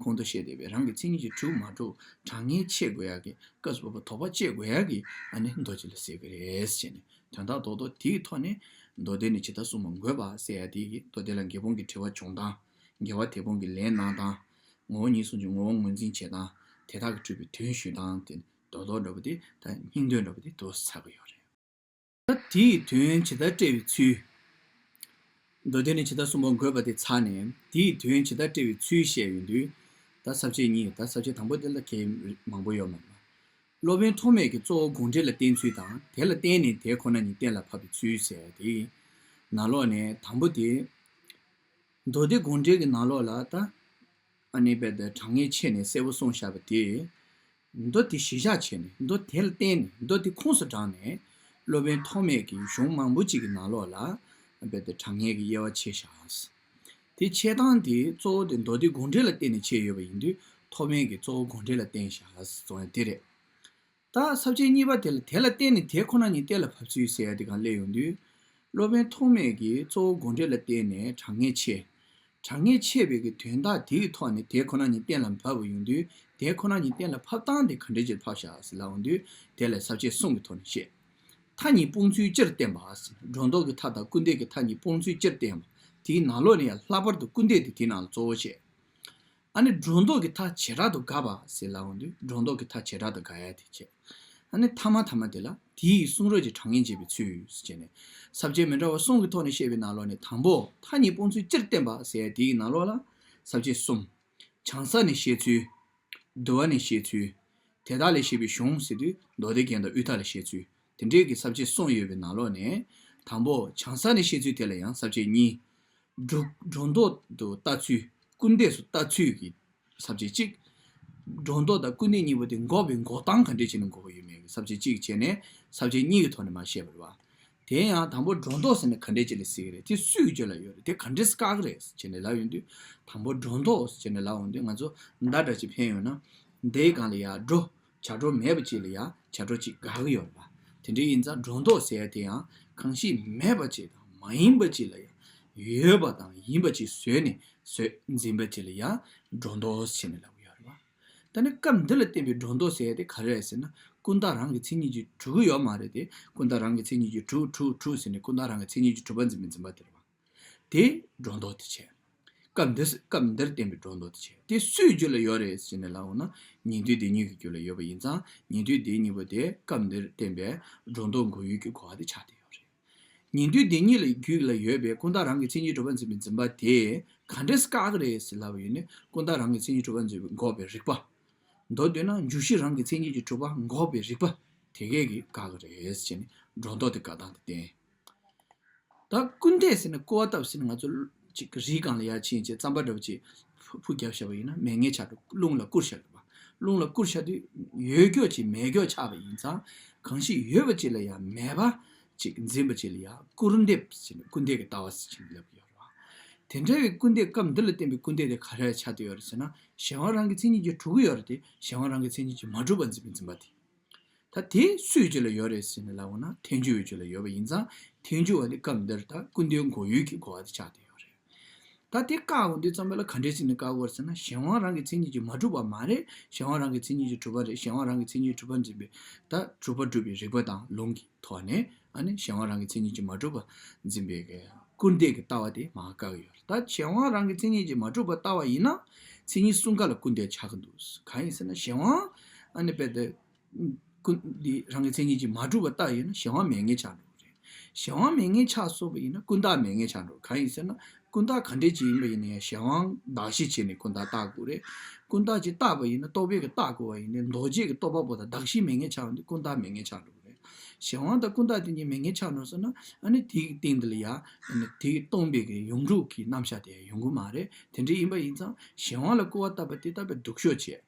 གོང་དུ་བཤད་བསྡད་པའི་རང་གི་མཚན་ཉིད་ཀྱིས་གྲུབ་མ་གྲུབ་དྲང་ངེས་ཕྱེ་དགོས་ཡ་གི་སྐབས་སུ་བབ་པ་དོགས་པ་གཅོད་དགོས་ཡ་གི་ཨ་ནི་མདོ་ཅིག་ལ་ཟེར་གི་རེད་ཟེར་ནས་དོན་དག་རྡོག་རྡོག་དེའི་ཐོག་ནས་མདོ་སྡེ་ནི་ཇི་ལྟར་གསུངས་པ་འགོད་པ་ཟེར་ཡ་དེ་གི་མདོ་སྡེ་ལ་འགལ་སྤོང་གི་དྲི་བ་བྱུང་སྟངས། དགེ་བ་དེད་དཔུང་གི་ལན་གནང་སྟངས། ངོ་བོ་ཉིད་གསུངས་ཀྱི་ངོ་བོ་ངོས་འཛིན་བྱེད་སྟངས། དེ་དག་གིས་གྲུབ་པའི་དོན་ཞུ་སྟངས་དེ་རྡོག་རྡོག་འདྲ་པོ་དེ་ད་སྙིང་དོན་འདྲ་པོ་དེ་དུ་ཚར་གི་ཡོད་རེད། ད་དེའི་དོན་ཇི་ལྟར་བཀྲལ་བའི་ཚུལ། མདོ་སྡེ་ནི་ཇི་ལྟར་གསུངས་པ་འགོད་པ་དེ་ཚར་ནས་དེའི་དོན་ཇི་ལྟར་བཀྲལ་བའི་ཚུལ་བཤད་ཡོང་དུས། ད་ས་བཅད་གཉིས་ད་ས་བཅད་དང་པོ་དེ་ལ་གལ་མང་པོ་ཡོད་མ་རེད། སློབ་དཔོན་ཐོགས་མེད་ཀྱིས་གཙོ་བོ་དགོངས་འགྲེལ་ལ་བརྟེན་ཚུལ་དང་དེ་ལ་བརྟེན་ནས་དེ་ཁོ་ན་ཉིད་གཏན་ལ་ཕབ་པའི་ཚུལ་ཟེར་ཡ་དེ། ནང་ལོགས་ནས་དང་པོ་དེ། མདོ་སྡེ་དགོངས་འགྲེལ་གྱི་ནང་ལོགས་ལ་ད། ཨ་ནི་རྦད་དེ་དྲང་ངེས་ཕྱེ་ནས་གསལ་པོ་གསུངས་བཞག་པ་དེ། མདོ་དེ་གཞི་བཞག་བྱས་ནས་མདོ་དེ་ལ་བརྟེན་ནས་མདོ་དེ་ཁུངས་སུ་དྲངས་ནས་སློབ་དཔོན་ཐོགས་མེད་ཀྱིས་གཞུང་མང་པོ་ཅིག་གི་ནང་ལོགས་ལ་རྦད་དེ་དྲང་ངེས་ཀྱི་དབྱེ་བ་ཕྱེ་བཞག་དེ་ཕྱེ་སྟངས་དེ་གཙོ་བོ་དེ་མདོ་སྡེ་དགོངས་འགྲེལ་ལ་བརྟེན་ནས་ཕྱེ་ཡོད་པ་ཡིན་དུས་ཐོགས་མེད་ཀྱིས་གཙོ་བོ་དགོངས་འགྲེལ་ལ་བརྟེན་བཞག་གསུངས་ཡ་དེ་རེད། ད་ས་བཅད་གཉིས་པ་དེ་ལ་དེ་ལ་བརྟེན་ནས་དེ་ཁོ་ན་ཉིད་གཏན་ལ་ཕབ་ཚུལ་ཟེར་ཡ་དེ་གང་སླེབས་ཡོང་དུས། སློབ་དཔོན་ཐོགས་མེད་ཀྱིས་གཙོ་བོ་དགོངས་འགྲེལ་ལ་བརྟེན་ནས་དྲང་ངེས་ཕྱེ། དྲང་ངེས་ཕྱེ་བའི་གི་དོན་དག་དེའི་ཐོག་ནས་དེ་ཁོ་ན་ཉིད་གཏན་ལ་ཕབ་པ་ཡོང་དུས་དེ་ཁོ་ན་ཉིད་གཏན་ལ་ཕབ་སྟངས་དེ་ག་འདྲས་ཅིག་ཕབ་བཞག་ཟེར་ལབ་ཡོང་དུས་དེ་ལ་ས་བཅད་གསུམ་གྱི་ཐོག་ནས་བཤད། མཐའ་གཉིས་སྤོང་ཚུལ་སྤྱིར་བསྟན་པ་ཟེར། སྒྲོ་འདོགས་ཀྱི་མཐའ་དང་སྐུར་འདེབས་ཀྱི་མཐའ་གཉིས་སྤོང་ཚུལ་སྤྱིར་བསྟན་པ། དེའི་ནང་ལོགས་ནས་ཡང་ལྷག་པར་དུ་སྐུར་འདེབས་དེ་དེའི་ནང་ལ་གཙོ་བོ་བྱས། ཨ་ནི་སྒྲོ་འདོགས་ཀྱི་མཐའ་བྱེ་བྲག་ཏུ་དགག་པ་ཟེར་ལབ་ཡོང་དུས་སྒྲོ་འདོགས་ཀྱི་མཐའ་བྱེ་བྲག་ཏུ་དགག་ཡ་དེ་བྱས། ཨ་ནི་ཐ་མ་ཐ་མ་དེ་ལ་དེའི་གསུང་རབ་ཀྱི་དྲང་ངེས་འབྱེད་པའི་ཚུལ་ཟེར་བྱས་ནས་ས་བཅད་མི་འདྲ་བ་གསུམ་གྱི་ཐོག་ནས་བཤད་པའི་ནང་ལོགས་ནས་དང་པོ་མཐའ་གཉིས་སྤོང་ཚུལ་སྤྱིར་བསྟན་པ་ཟེར་ཡ་དེའི་ནང་ལོགས་ལ་ས་བཅད་གསུམ། བྱང་ས་ནས་བཤད་ཚུལ། འདུལ་བ་ནས་བཤད་ཚུལ། དེ་དག་ལས་བཤད་པའི་གཞུང་ཟེར་དུས་མདོ་སྡེ་རྒྱན་དང་དབུས་མཐའ་ལས་བཤད་ཚུལ། དེ་འདྲའི་གི་ས་བཅད་གསུམ་ཡོད་པའི་ནང་ལོགས་ནས། དང་པོ་བྱང་ས་ནས་བཤད་ཚུལ་དེ་ལ་ཡང་ས་བཅད་གཉིས། སྒྲོ་སྒྲོ་འདོགས་དུ་ལྟ་ཚུལ། སྐུར་འདེབས་སུ་ལྟ་ཚུལ་གྱི་ས་བཅད་གཅིག་སྒྲོ་འདོགས་དང་སྐུར་འདེབས་གཉིས་པོ་དེ་འགོག་པའི་འགོག་སྟངས་ག་འདྲས་བྱས་ནས་འགོག་པ་ཡོད་མེད་ཀྱི་ས་བཅད་གཅིག་བྱས་ནས་ས་བཅད་གཉིས་ཀྱི་ཐོག་ནས་མར་བཤད་པ་རེད་བ། དེ་ཡང་དང་པོ་སྒྲོ་འདོགས་ཟེར་ནས་ག་འདྲས་ཅིག་ལ་ཟེར་གི་རེད། དེ་སུས་བརྗོད་ལ་ཡོད་རེད། དེ་ག་འདྲས་བཀག་གི་རེད་ཟེར་ནས་ལབ་ཡོང་དུས། དང་པོ་སྒྲོ་འདོགས་ཟེར་ནས་ལབ་ཡོང་དུས་ང་ཚོ་མདའ་འདྲ་ཅིག་འཕེན་ཡོང་ན། མདའི་སྒང་ལ་ཡ་སྒྲོ། བྱ་སྒྲོ་མེད་པ་ཅིག་ལ་ཡ་བྱ་སྒྲོ་ཅིག་བཀག་གི་ཡོད་རེད་པ། དེ་འདྲ་ཡིན་ཙང་སྒྲོ་འདོགས་ཟེར་ཡ་དེ་ཡང་གང་ཞིག་མེད་པ་ཅིག་དང་མ་ཡིན་པ་ཅིག་ལ་ཡ་ཡོད་པ་དང་ཡིན་པ་ཅིག་བཟོས་ནས་བཟོས་འཛིན་པ་ཅིག་ལ་ཡ་སྒྲོ་འདོགས་ཟེར་ནས་ལབ་ཀྱི་ཡོད་རེད་པ། ད་ནི་སྐབས་འདི་ལ་བརྟེན་པའི་སྒྲོ་འདོགས་ཟེར་ཡ་དེ་ག་རེ་རེད་ཟེར་ན། ཀུན་བརྟགས་རང་གི་མཚན་ཉིད་ཀྱིས་གྲུབ་ཀྱི་ཡོད་མ་རེད་དེ། ཀུན་བརྟགས་རང་གི་མཚན་ཉིད་ཀྱིས་གྲུབ་གྲུབ་གྲུབ་ཟེར་ནས་ཀུན་བརྟགས་རང་གི་མཚན་ཉིད་ཀྱིས་གྲུབ་པ་འཛིན་པའི་འཛིན་པ་དེ་རེད་པ། དེ་སྒྲོ་འདོགས་དེ་བྱས། སྐབས་འདིར་སྐབས་འདིར་བསྟན་པའི་སྒྲོ་འདོགས་དེ་བྱས། དེ་སུའི་རྒྱུད་ལ་ཡོད་རེད་ཟེར་ནས་ལབ་འོང་ན། ཉན་ཐོས་སྡེ་གཉིས་ཀྱི་རྒྱུད་ལ་ཡོད་པ་ཡིན་ཙང་ཉན་ཐོས་སྡེ་གཉིས་པོ་དེ་སྐབས་འདིར་བསྟན་པའི་སྒྲོ་འདོགས་འགོག་ཡུལ་གྱི་གོ་བ་དེ་ཆགས་བསྡད་ཡོད་རེད། ཉན་ཐོས་སྡེ་གཉིས་ལ་རྒྱུད་ལ་ཡོད་པའི་ཀུན་བརྟགས་རང་གི་མཚན་ཉིད་གྲུབ་པ་འཛིན་པའི་འཛིན་པ་དེ་ག་འདྲས་བཀག་གི་རེད་ཟེར་ལབ་པ་ཡིན་ན། ཀུན་བརྟགས་རང་གི་མཚན་ཉིད་གྲུབ་པ་འཛིན་པའི་འགོག་པའི་རིགས་པ། མདོར་བསྡུས་ན་འཇུག་གཞི་རང་གི་མཚན་ཉིད་ཀྱིས་གྲུབ་པ་འགོག་པའི་རིགས་པ་དེ་གས་ཀྱིས་བཀག་གི་རེད་ཟེར་ནས་སྒྲོ་འདོགས་དེ་བཀག་སྟངས་དེ་བསྟན། ད་སྐུར་འདེབས་ཟེར་ན་སྐུར་བ་བཏབ་ཟེར་ན་ང་ཚོ་ཅིག་རིའི་སྒང་ལ་ཡར་ཕྱིན་བྱས་རྩམ་པ་འདྲ་བོ་ཅིག་ཕུ་ཕུ་བརྒྱབ་བཞག་པ་ཡིན་ན་མེད་མཁན་ཆགས་འགྲོ། རླུང་ལ་བསྐུར་བཞག་འགྲོ་བ། རླུང་ལ་བསྐུར་བཞག་དུས་ཡོད་རྒྱུ་ཅིག་མེད་རྒྱུ་ཆགས་པ་ཡིན་ཙང་གང་ཞིག་ཡོད་པ་ཅིག་ལ་ཡང་མེད་པ་ཅིག་འཛིན་པ་ཅིག་ལ་ཡང་སྐུར་འདེབས་ཟེར་ནས་སྐུར་འདེབས་ཀྱི་ལྟ་བ་ཟེར་ཅིག་ལབ་ཀྱི་ཡོད་རེད་བ། དེ་འདྲ་བའི་སྐུར་འདེབས་སྐབས་འདི་ལ་བརྟེན་པའི་སྐུར་འདེབས་དེ་ག་རེ་ཆགས་བསྡད་ཡོད་རེད་ཟེར་ན། གཞན་དབང་རང་གི་མཚན་ཉིད་ཀྱིས་གྲུབ་ཀྱི་ཡོད་རེད་དེ། གཞན་དབང་རང་གི་མཚན་ཉིད་ཀྱིས་མ་གྲུབ་པར་འཛིན་པའི་འཛིན་པ་དེ། ད་དེ་སུའི་རྒྱུད་ལ་ཡོད་རེད་ཟེར་ནས་ལབ་འོང་ན་ཐལ་འགྱུར་བའི་རྒྱུད་ལ་ཡོད་པ་ཡིན་ཙང་ཐལ་འགྱུར་བ་ནི་སྐབས་འདིར་ད་སྐུར་འདེབས་འགོག་ཡུལ་གྱི་གོ་བ་དེ་ཆགས་བསྡད་ཡོད་རེད། ད་དེ་བཀག་འོང་དུས་ཙམ་པ་ལ་ག་འདྲས་ཟེར་ནས་བཀག་དགོས་ཟེར་ན། གཞན་དབང་རང་གི་མཚན་ཉིད་ཀྱིས་མ་གྲུབ་པ་མ་རེད། གཞན་དབང་རང་གི་མཚན་ཉིད་ཀྱིས་གྲུབ་པ་རེད། གཞན་དབང་རང་གི་མཚན་ཉིད་ཀྱིས་གྲུབ་པར་འཛིན་པའི་ད་གྲུབ་པ་སྒྲུབ་པའི་རིགས་པ་དང་ལུང་གི་ཐོག་ནས་ཨ་ནི་གཞན་དབང་རང་གི་མཚན་ཉིད་ཀྱིས་མ་གྲུབ་པར་འཛིན་པའི་སྐུར་འདེབས་ཀྱི་ལྟ་བ་དེ་མར་བཀག་གི་ཡོད་རེད། ད་གཞན་དབང་རང་གི་མཚན་ཉིད་ཀྱིས་མ་གྲུབ་པར་ལྟ་བ་ཡིན་ན་མཚན་ཉིད་གསུམ་ཀ་ལ་སྐུར་འདེབས་ཆགས་ཀྱི་འདུག་གང་ཡིན་ཟེར་ན་གཞན་དབང་ཨ་ནི་རྦད་དེ། ཀུན་འདི་རང་གི་མཚན་ཉིད་ཀྱིས་མ་གྲུབ་པ་ལྟ་ཡིན་ན་གཞན་དབང་མེད་ངེས་ཆགས་འགྲོ་གི་རེད། གཞན་དབང་མེད་ངེས་ཆགས་སོང་བ་ཡིན་ན་ཀུན་བརྟགས་མེད་ངེས་ཆགས་འགྲོ། གང་ཡིན་ཟེར་ན་ཀུན་བརྟགས་ག་འདྲས་ཅིག་ཡིན་པ་ཡིན་ན་ཡང་གཞན་དབང་གདགས་གཞི་བྱས་ནས་ཀུན་བརྟགས་བརྟག་དགོས་རེད། ཀུན་བརྟགས་ཅིག་བརྟགས་པ་ཡིན་ན་རྟོག་པས་ཀྱི་བརྟགས་དགོས་པ་ཡིན་ན་རྟོག་བྱེད་ཀྱི་རྟོག་པ་པོ་དང་གདགས་གཞི་མེད་ངེས་ཆགས་འགྲོ་ཀུན་བརྟགས་མེད་ངེས་ཆགས་འགྲོ་གི་རེད། གཞན་དབང་དང་ཀུན་བརྟགས་དེ་གཉིས་མེད་ངེས་ཆགས་འགྲོ་སོང་ན་ཨ་ནི་དེ་གི་སྟེང་དེ་ལ་ཡང་ཨ་ནི་དེ་གི་སྟོང་པའི་གི་ཡོངས་གྲུབ་ཀྱི་རྣམ་གཞག་དེ་ཡོང་གི་མ་རེད། དེ་འདྲ་ཡིན་པ་ཡིན་ཙང་གཞན་དབང་ལ་སྐུར་བ་བཏབ་པ་དེ་ལྟ་བུའི་སྡུག་ཤོས་བྱས།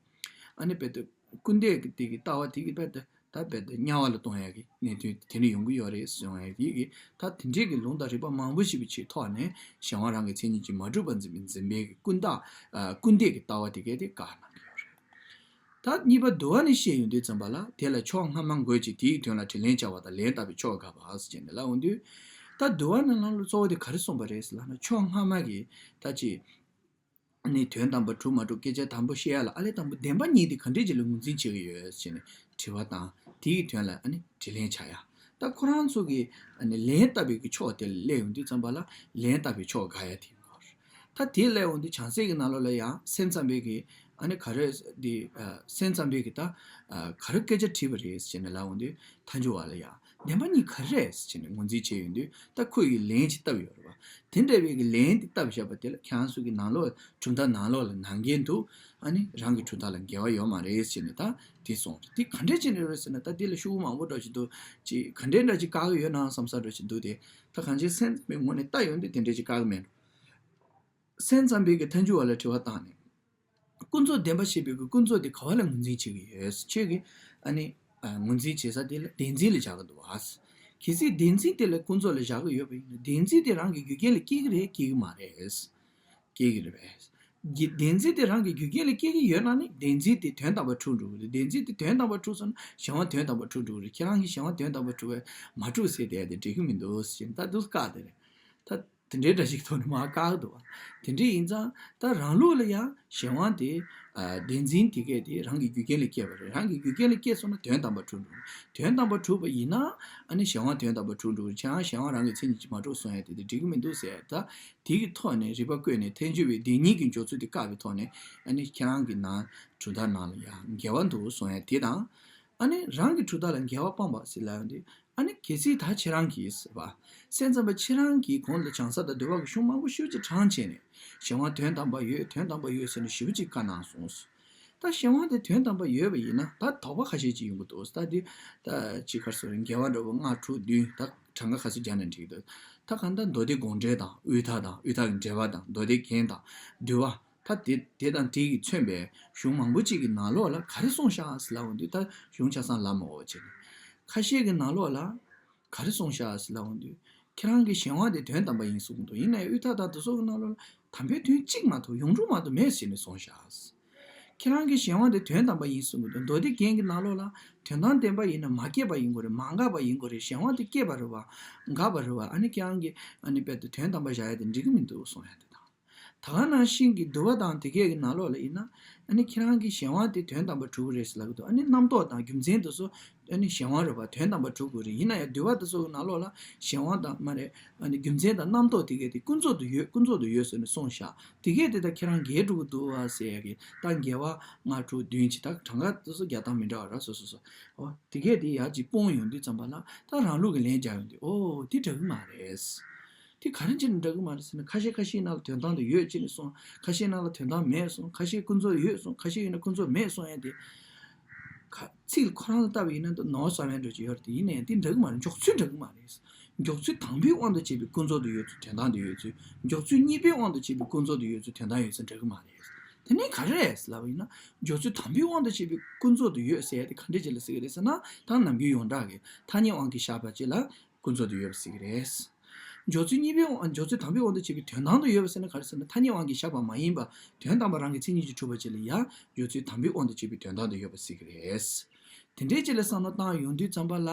ཨ་ནི་རྦད་དེ་སྐུར་འདེབས་ཀྱི་དེ་གི་ལྟ་བ་དེ་གི་རྦད་དེ་ད་རྦད་དེ་དམྱལ་བ་ལ་གཏོང་ཡག་གི་གནད་དོན་དེ་འདྲ་ཡོང་གི་ཡོད་རེད་གསུང་ཡག་དེ་གི་ད་དེ་འདྲའི་གི་ལུང་དང་རིགས་པ་མང་པོ་ཞིག་གི་ཆེད་ཐོག་ནས་གཞན་དབང་རང་གི་མཚན་ཉིད་ཀྱིས་མ་གྲུབ་པར་འཛིན་པའི་འཛིན་པའི་གི་ཀུན་བརྟགས་ཨ་སྐུར་འདེབས་ཀྱི་ལྟ་བ་དེ་གས་དེ་བཀག་གནང་གི་ཡོད་རེད། ད་གཉིས་པ་བསྡུ་བ་ནས་བཤད་ཡོང་དུས་ཙམ་པ་ལ་དེ་ལ་ཕྱོགས་སྔ་མ་འགོད་ཅིང་དེའི་དོན་ལ་དྲིས་ལན་བྱ་བ་དང་ལན་བཏབ་པའི་ཕྱོགས་དགག་པ་ཟེར་བྱས་ནས་ལབ་འོང་དུས། ད་བསྡུ་བ་ནང་ལ་གཙོ་བོ་དེ་ག་རེ་གསུངས་པ་རེད་ཟེར་ལབ་ན་ཕྱོགས་སྔ་མ་གི་ད་ཅི། ནི་དོན་དམ་པར་གྲུབ་མ་གྲུབ་སྐད་ཆ་དང་པོ་བཤད་ཡ་ལ་ཨ་ལས་དང་པོ་བདེན་པ་གཉིས་དེ་ག་འདྲས་ཅིག་ལ་ངོས་འཛིན་བྱེད་ཀྱི་ཡོད་ཟེར་ནས་དྲི་བ་དང་དེའི་དོན་ལ་ཨ་ནི་དྲིས་ལན་བྱ་ཡ། ད་ཁོ་རང་ཚོ་གི་ཨ་ནི་ལན་བཏབ་པའི་གི་ཕྱོགས་དེ་ལ་སླེབས་ཡོང་དུས་ཙམ་པ་ལ་ལན་བཏབ་པའི་ཕྱོགས་དགག་ཡ་དེ་ཡིན་ནོ། ད་དེ་སླེབས་ཡོང་དུས་བྱང་སེམས་ཀྱི་ནང་ལོགས་ལ་ཡང་སེམས་ཙམ་པའི་གི་ཨ་ནི་ག་རེ་འདི་ཨ་སེམས་ཙམ་པའི་གི་ད་ཨ་ག་རེ་སྐད་ཆ་དྲིས་པ་རེད་ཟེར་ནས་ལབ་ཡོང་དུས་མཐའ་འཇུག་པ་ལ་ཡང་། བདེན་པ་གཉིས་ག་རེ་རེད་ཟེར་ནས་ངོས་འཛིན་བྱས་ཡོང་དུས་ད་ཁོ་ཡིས་ལན་ཅིག་བཏབ་ཡོད་རེད་བ། དེ་འདྲ་བའི་གི་ལན་དེ་བཏབ་བཞག་པ་དེ་ལ་ཁྱེད་རང་ཚོ་གི་ནང་ལོགས་གྲུབ་མཐའ་ནང་ལོགས་ལ་ནང་འགལ་འདུག་ཨ་ནི་རང་གི་གྲུབ་མཐའ་ལ་འགལ་བ་ཡོད་མ་རེད་ཟེར་ནས་ད་དེ་གསུངས་རེད། དེ་ག་འདྲས་བྱས་ནས་རེད་ཟེར་ན་ད་དེ་ལ་ཤུགས་མང་པོ་འདྲ་ཞིག་འདུག་ཅིག་ག་འདྲས་འདྲ་ཅིག་བཀག་གི་ཡོད་ན་བསམ་ས་འདྲ་ཞིག་འདུག་དེ་ད་གང་ཅི་སེམས་ཙམ་པའི་ངོས་ནས་ལྟ་ཡོང་དུས་དེ་འདྲས་ཅིག་བཀག་གི་མེད་འགྲོ། སེམས་ཙམ་པའི་གི་མཐའ་འཇུག་པ་ལ་དྲི་བ་བཏང་ནས། ཀུན་རྫོབ་བདེན་པ་ཞེས་པའི་ཀུན་རྫོབ་དེ་ག་བ་ལ་ངོས་འཛིན་བྱེད་ཀྱི་ཡོད། ཁྱོད་ཀྱིས་ཨ་ནི་ཨ་ངོས་འཛིན་བྱེད་ས་དེ་ལ་བདེན་འཛིན་ལ་བཞག་གི་འདུག་བ། གལ་སྲིད་བདེན་འཛིན་དེ་ལ་ཀུན་རྫོབ་ལ་བཞག་གི་ཡོད་པ་ཡིན་ན་བདེན་འཛིན་དེ་རང་གི་རྒྱུ་རྐྱེན་ལ་སྐྱེ་གི་རེད་སྐྱེ་གི་མ་རེད། སྐྱེ་གི་རེད་པས། རྒྱུ་བདེན་འཛིན་དེ་རང་གི་རྒྱུ་རྐྱེན་ལ་སྐྱེ་གི་ཡོད་ན་ནི་བདེན་འཛིན་དེ་དོན་དམ་པར་གྲུབ་འགྲོ་གི་རེད། བདེན་འཛིན་དེ་དོན་དམ་པར་གྲུབ་སོང་ན་གཞན་དབང་དོན་དམ་པར་གྲུབ་འགྲོ་གི་རེད། ཁྱེད་རང་གིས་གཞན་དབང་དོན་དམ་པར་གྲུབ་པས་མ་གྲུབ་ཟེར་བསྡད་དེ་འགྲིག་གི་མི་འདུག་ཟེར་ད་འདུག་བཀག་དེ་རེད། ད། དེ་འདྲའི་འདྲ་ཞིག་ཐོག་ནས་མར་བཀག་འདུག་བ། དེ་འདྲ་ཡིན་ཙང་ད་རང་ལུགས་ལ་ཡང་གཞན་དབང་དེ་ཨ་བདེན་འཛིན་དེ་གས་དེ་རང་གི་རྒྱུ་རྐྱེན་ལས་སྐྱེས་པ་རེད། རང་གི་རྒྱུ་རྐྱེན་ལས་སྐྱེས་སོང་ན་དོན་དམ་པར་གྲུབ་འགྲོ། དོན་དམ་པར་གྲུབ་པ་ཡིན་ན་ཨ་ནི་གཞན་དབང་དོན་དམ་པར་གྲུབ་འགྲོ། ཁྱེད་རང་གཞན་དབང་རང་གི་མཚན་ཉིད་ཀྱིས་མ་གྲུབ་གསུང་ཡ་དེ་དེ་འགྲིག་གི་མི་འདུག་ཟེར་ད་དེ་གི་ཐོག་ནས་རིགས་པ་བཀོད་ནས་ཐལ་འགྱུར་བའི་བདེན་གཉིས་ཀྱི་འཇོག་ཚུལ་དེ་བཀག་པའི་ཐོག་ནས་ཨ་ནི་ཁྱེད་རང་གི་ནང་གྲུབ་མཐའ་ནང་ལ་ཡང་འགལ་བ་འདུག་གསུང་ཡ་དེ་དང་། ཨ་ནི་རང་གི་གྲུབ་མཐའ་ལ་འགལ་བ་སྤངས་པ་ཟེར་ལབ་ཡོང་དུས། ཨ་ནི་གལ་སྲིད་ད་ཁྱེད་རང་གིས་ཟེར་བ། སེམས་ཙམ་པ་ཁྱེད་རང་གིས་གོང་དུ་བྱང་ས་དང་འདུལ་བ་གི་གཞུང་མང་པོ་ཞེ་པོ་ཅིག་དྲངས་བྱས་ནས་གཞན་དབང་དོན་དམ་པར་ཡོད་དོན་དམ་པར་ཡོད་ཟེར་ནས་ཞེ་པོ་ཅིག་བཀའ་གནང་སོང་། ད་གཞན་དབང་དེ་དོན་དམ་པར་ཡོད་པ་ཡིན་ན་ད་དོགས་པ་ཁ་ཤས་ཅིག་ཡོང་གི་འདུག་ད་འདི་ད་ཅི་ག་རེ་ཟེར་འགལ་བ་འདྲ་བོ་ལྔ་དྲུག་བདུན་ད་གྲངས་ཀ་ག་ཚོད་སྦྱར་ན་འགྲིག་འདུག་ད་གང་ལྟར་མདོ་སྡེ་དགོངས་འགྲེལ་དང་དབུས་མཐའ་དང་དབུས་མཐའ་གི་འགྲེལ་པ་དང་མདོ་སྡེ་རྒྱན་དང་འདུལ་བ། ད་དེ་དེ་དང་དེ་ཡིས་མཚོན་པའི་གཞུང་མང་པོ་ཅིག་གི་ནང་ལོགས་ལ་ག་རེ་གསུངས་བཞག་ཟེར་ལབ་འོང་དུས་ད་གཞུང་ཆ་ཚང་ལབ་མ་འོ་བྱས་ནས། ཁ་ཤས་ཀྱི་ནང་ལོགས་ལ་ག་རེ་གསུངས་བཞག་ཟེར་ལབ་འོང་དུས་ཁྱེད་རང་གི་གཞན་དབང་དེ་དོན་དམ་པ་ཡིན་གསུངས་འདུག་ཡིན་ན་ཡང་དབུས་མཐའ་དང་དེ་ཚོ་གི་ནང་ལོགས་ལ་དམ་པའི་དོན་གཅིག་མ་གཏོགས་ཡོངས་གྲུབ་མ་གཏོགས་མེད་ཟེར་ནས་གསུངས་བཞག་ཁྱེད་རང་གི་གཞན་དབང་དེ་དོན་དམ་པ་ཡིན་གསུངས་འདུག་མདོ་སྡེ་རྒྱན་གྱི་ནང་ལོགས་ལ་དོན་དམ་བདེན་པ་ཡིན་ན་མ་སྐྱེས་པ་ཡིན་དགོས་རེད། མ་འགགས་པ་ཡིན་དགོས་རེད། གཞན་དབང་དེ་སྐྱེས་པ་རེད་བ། འགགས་པ་རེད་བ། ཨ་ནི་ཁྱེད་རང་གི་ཨ་ནི་དཔེ་དེ་དོན་དམ་པ་བཞག་ཡ་དེ་འགྲིག་གི་མི་འདུག་གསུངས་ཡ་དེ་དང་། ད་ག་ནང་བཞིན་གྱི་འདུལ་བ་དང་དེ་གས་ཀྱི་ནང་ལོགས་ལ་ཡིན་ན། ཨ་ནི་ཁྱེད་རང་གི་གཞན་དབང་དེ་དོན་དམ་པར་གྲུབ་ཀྱི་རེད་ཟེར་ལབ་ཀྱི་འདུག་ཨ་ནི་རྣམ་རྟོག་དང་རྒྱུ་མཚན་དེ་ཚོ་ཨ་ནི་གཞན་དབང་རེད་པ། དོན་དམ་པར་གྲུབ་དགོས་རེད། ཡིན་ན་ཡང་འདུལ་བ་དེ་ཚོ་གི་ནང་ལོགས་ལ་གཞན་དབང་དང་མ་རེད། ཨ་ནི་རྒྱུ་མཚན་དང་རྣམ་རྟོག་དེ་གས་དེ་ཀུན་རྫོབ་ཏུ་ཡོད་ཀུན་རྫོབ་ཏུ་ཡོད་ཟེར་ནས་གསུངས་བཞག་དེ་གས་དེ་ད་ཁྱེད་རང་འགལ་འགྲོ་གི་འདུག་བ་ཟེར་ཡ་གི་ད་འགལ་བ་ལྔ་དྲུག་བདུན་གྱི་ད་གྲངས་ཀ་དེ་ཚོ་རྒྱག་སྟངས་མི་འདྲ་བ་ར་སོ་སོ་སོ། འོ་དེ་གས་དེ་ཡར་ཅིག་སྤོང་ཡོང་དུས་ཙམ་པ་ལ་ད་རང་ལུགས་ཀྱི་ལན་རྒྱག་ཡོང་དུས་ཨོ་དེ་འདྲ་གི་མ་རེད། དེ་ག་རེ་བྱས་ནས་འདྲ་གི་མ་རེད་ཟེར་ན་ཁ་ཤས་ཁ་ཤས་ནང་ལ་དོན་དམ་དུ་ཡོད་ཅེས་ནས་གསུངས། ཁ་ཤས་ནང་ལ་དོན་དམ་མེད་གསུངས། ཁ་ཤས་ཀུན་རྫོབ་ཡོད་གསུངས། ཁ་ཤས་ཡོད་ན་ཀུན་རྫོབ་མེད་གསུངས་ཡ་དེ། ཁ་ཚིག་ཁོ་རང་ལ་ལྟ་བ་ཡིན་ན་ད་ནོར་བསམ་ཡ་འདྲ་ཅིག་ཡོད་རེད་དེ་ཡིན་ནའི་དེ་འདྲ་གི་མ་རེད། འཇོག་ཚུལ་འདྲ་གི་མ་རེད། འཇོག་ཚུལ་དང་པོའི་དབང་དུ་བྱས་པའི་ཀུན་རྫོབ་ཏུ་ཡོད་ཚུལ་དོན་དམ་དུ་ཡོད་ཚུལ། འཇོག་ཚུལ་གཉིས་པའི་དབང་དུ་བྱས་པའི་ཀུན་རྫོབ་ཏུ་ཡོད་ཚུལ་དོན་དམ་ཡོད་ཚུལ་འདྲ་གི་མ་རེད། དེ་ནས་ག་རེ་རེད་ལབ་པ་ཡིན་ན་འཇོག་ཚུལ་དང་པོའི་དབང་དུ་བྱས་པའི་ཀུན་རྫོབ་ཏུ་ཡོད་ཟེར་ཡ་དེ་ག་འདྲ་ཅིག་ལ་ཟེར་གི་རེད་ཟེར་ན་ད་ནམ་རྒྱུན་ཡོངས་གྲགས་ཀྱི་ཐ་སྙད་དབང་གིས་བཞག་པ་ཅིག་ལ། ཀུན་རྫོབ་ཏུ་ཡོད་པ་ཟེར་གྱི་རེད། འཇོག་ཚུལ་གཉིས་པའི་དབང་འཇོག་ཚུལ་དང་པོའི་དབང་དུ་བྱས་པའི་དོན་དམ་དུ་ཡོད་པ་ཟེར་ན་ག་རེ་ཟེར་ན་ཐ་སྙད་དབང་གིས་བཞག་པ་མ་ཡིན་པ་དོན་དམ་པ་རང་གི་མཚན་ཉིད་ཀྱིས་གྲུབ་པ་ཅིག་ལ་ཡང་འཇོག་ཚུལ་དམ་པའི་དབང་དུ་བྱས་པའི་དོན་དམ་དུ་ཡོད་པ་ཟེར་གྱི་རེད། དེ་འདྲའི་ཅིག་ལ་བསམ་བློ་བཏང་ཡོང་དུས་ཙམ་པ་ལ།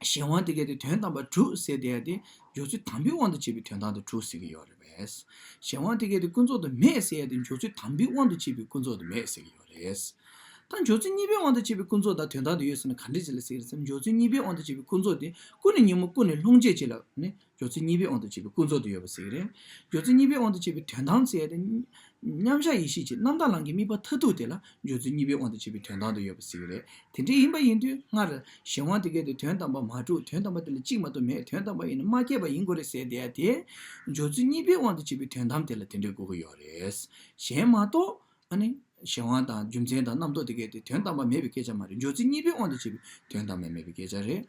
གཞན་དབང་དེ་གས་དེ་དོན་དམ་པར་གྲུབ་ཟེར་བསྡད་ཡ་དེ་འཇོག་ཚུལ་དམ་པའི་དབང་དུ་བྱས་པའི་དོན་དམ་དུ་གྲུབ་ཟེར་གྱི་ཡོད་རེད་པས། གཞན་དབང་དེ་གས་དེ་ཀུན་རྫོབ་ཏུ་མེད་ཟེར་ཡ་དེ་འཇོག་ཚུལ་དམ་པའི་དབང་དུ་བྱས་པའི་ཀུན་རྫོབ་ཏུ་མེད་ཟེར་གྱི་ཡོད་རེད། ད་འཇོག་ཚུལ་གཉིས་པའི་དབང་དུ་བྱས་པའི་ཀུན་རྫོབ་དང་དོན་དམ་དུ་ཡོད་ཟེར་ན་ག་འདྲ་ཅིག་ལ་ཟེར་གྱི་རེད་ཟེར་ན་འཇོག་ཚུལ་གཉིས་པའི་དབང་དུ་བྱས་པའི་ཀུན་རྫོབ་དེ་ཀུན་ནས་ཉོན་མོངས་ཀུན་ནས་སློང་བྱེད་ཅིག་ལ་ནི་འཇོག་ཚུལ་གཉིས་པའི་དབང་དུ་བྱས་པའི་ཀུན་རྫོབ་ཏུ་ཡོད་པ་ཟེར་གྱི་རེད། འཇོག་ཚུལ་གཉིས་པའི་དབང་དུ་བྱས་པའི་དོན་དམ་ཟེར་ཡ་དེ་ མཉམ་གཞག་ཡེ་ཤེས་ཀྱི་རྣམ་དག་ལམ་གྱི་དམིགས་པ་མཐར་ཐུག་དེ་ལ་སྦྱོར་ཚུལ་གཉིས་པའི་དབང་དུ་བྱས་པའི་དོན་དམ་དུ་ཡོད་པ་ཟེར་གྱི་རེད། དེ་འདྲ་ཡིན་པ་ཡིན་དུས་སྔར་གཞན་དབང་དེ་གའི་དེ་དོན་དམ་པ་མ་གྲུབ། དོན་དམ་པ་དེ་ལ་གཅིག་མ་གཏོགས་མེད། དོན་དམ་པ་ཡིན་ན་མ་སྐྱེས་པ་ཡིན་དགོས་རེད་ཟེར་བསྡད་ཡ་དེ། སྦྱོར་ཚུལ་གཉིས་པའི་དབང་དུ་བྱས་པའི་དོན་དམ་དེ་ལ་དེ་འདྲའི་གོ་གི་ཡོད་རེད། གཞན་མ་གཏོགས་ཨ་ནི་གཞན་དབང་དང་རྒྱུ་མཚན་དང་རྣམ་རྟོག་དེ་གའི་དེ་དོན་དམ་པ་མེད་པའི་སྐད་ཆ་མ་རེད། སྦྱོར་ཚུལ་གཉིས་པའི་དབང་དུ་བྱས་པའི་དོན་དམ་པ་མེད་པའི་སྐད་ཆ་རེད།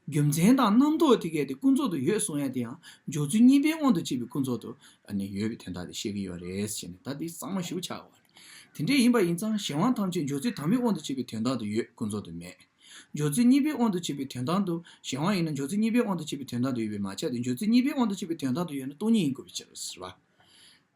རྒྱུ་མཚན་དང་རྣམ་རྟོག་དེ་གའི་དེ་ཀུན་རྫོབ་ཏུ་ཡོད་གསུང་ཡ་དེ་ཡང་སྦྱོར་ཚུལ་གཉིས་པའི་དབང་དུ་བྱས་པའི་ཀུན་རྫོབ་ཏུ་ཨ་ནི་ཡོད་པའི་དོན་དག་དེ་བཤད་ཀྱི་ཡོད་རེད་ཟེར་ནས། ད་དེ་གཙང་མ་ཞིག་ཆགས་པ་རེད། དེ་འདྲ་ཡིན་པ་ཡིན་ཙང་གཞན་དབང་ཐམས་ཅད་སྦྱོར་ཚུལ་དམ་པའི་དབང་དུ་བྱས་པའི་དོན་དམ་དུ་ཡོད། ཀུན་རྫོབ་ཏུ་མེད། སྦྱོར་ཚུལ་གཉིས་པའི་དབང་དུ་བྱས་པའི་དོན་དམ་དུ། གཞན་དབང་ཡིན་ན་སྦྱོར་ཚུལ་གཉིས་པའི་དབང་དུ་བྱས་པའི་དོན་དམ་དུ་ཡོད་པས་མ་ཁྱབ་སྟེ། སྦྱོར་ཚུལ་གཉིས་པའི་དབང་དུ་བྱས་པའི་དོན་དམ་དུ་ཡོད་ན་སྟོང་ཉིད་ཡིན་དགོས་པའི་ཕྱིར་ཟེར་བ།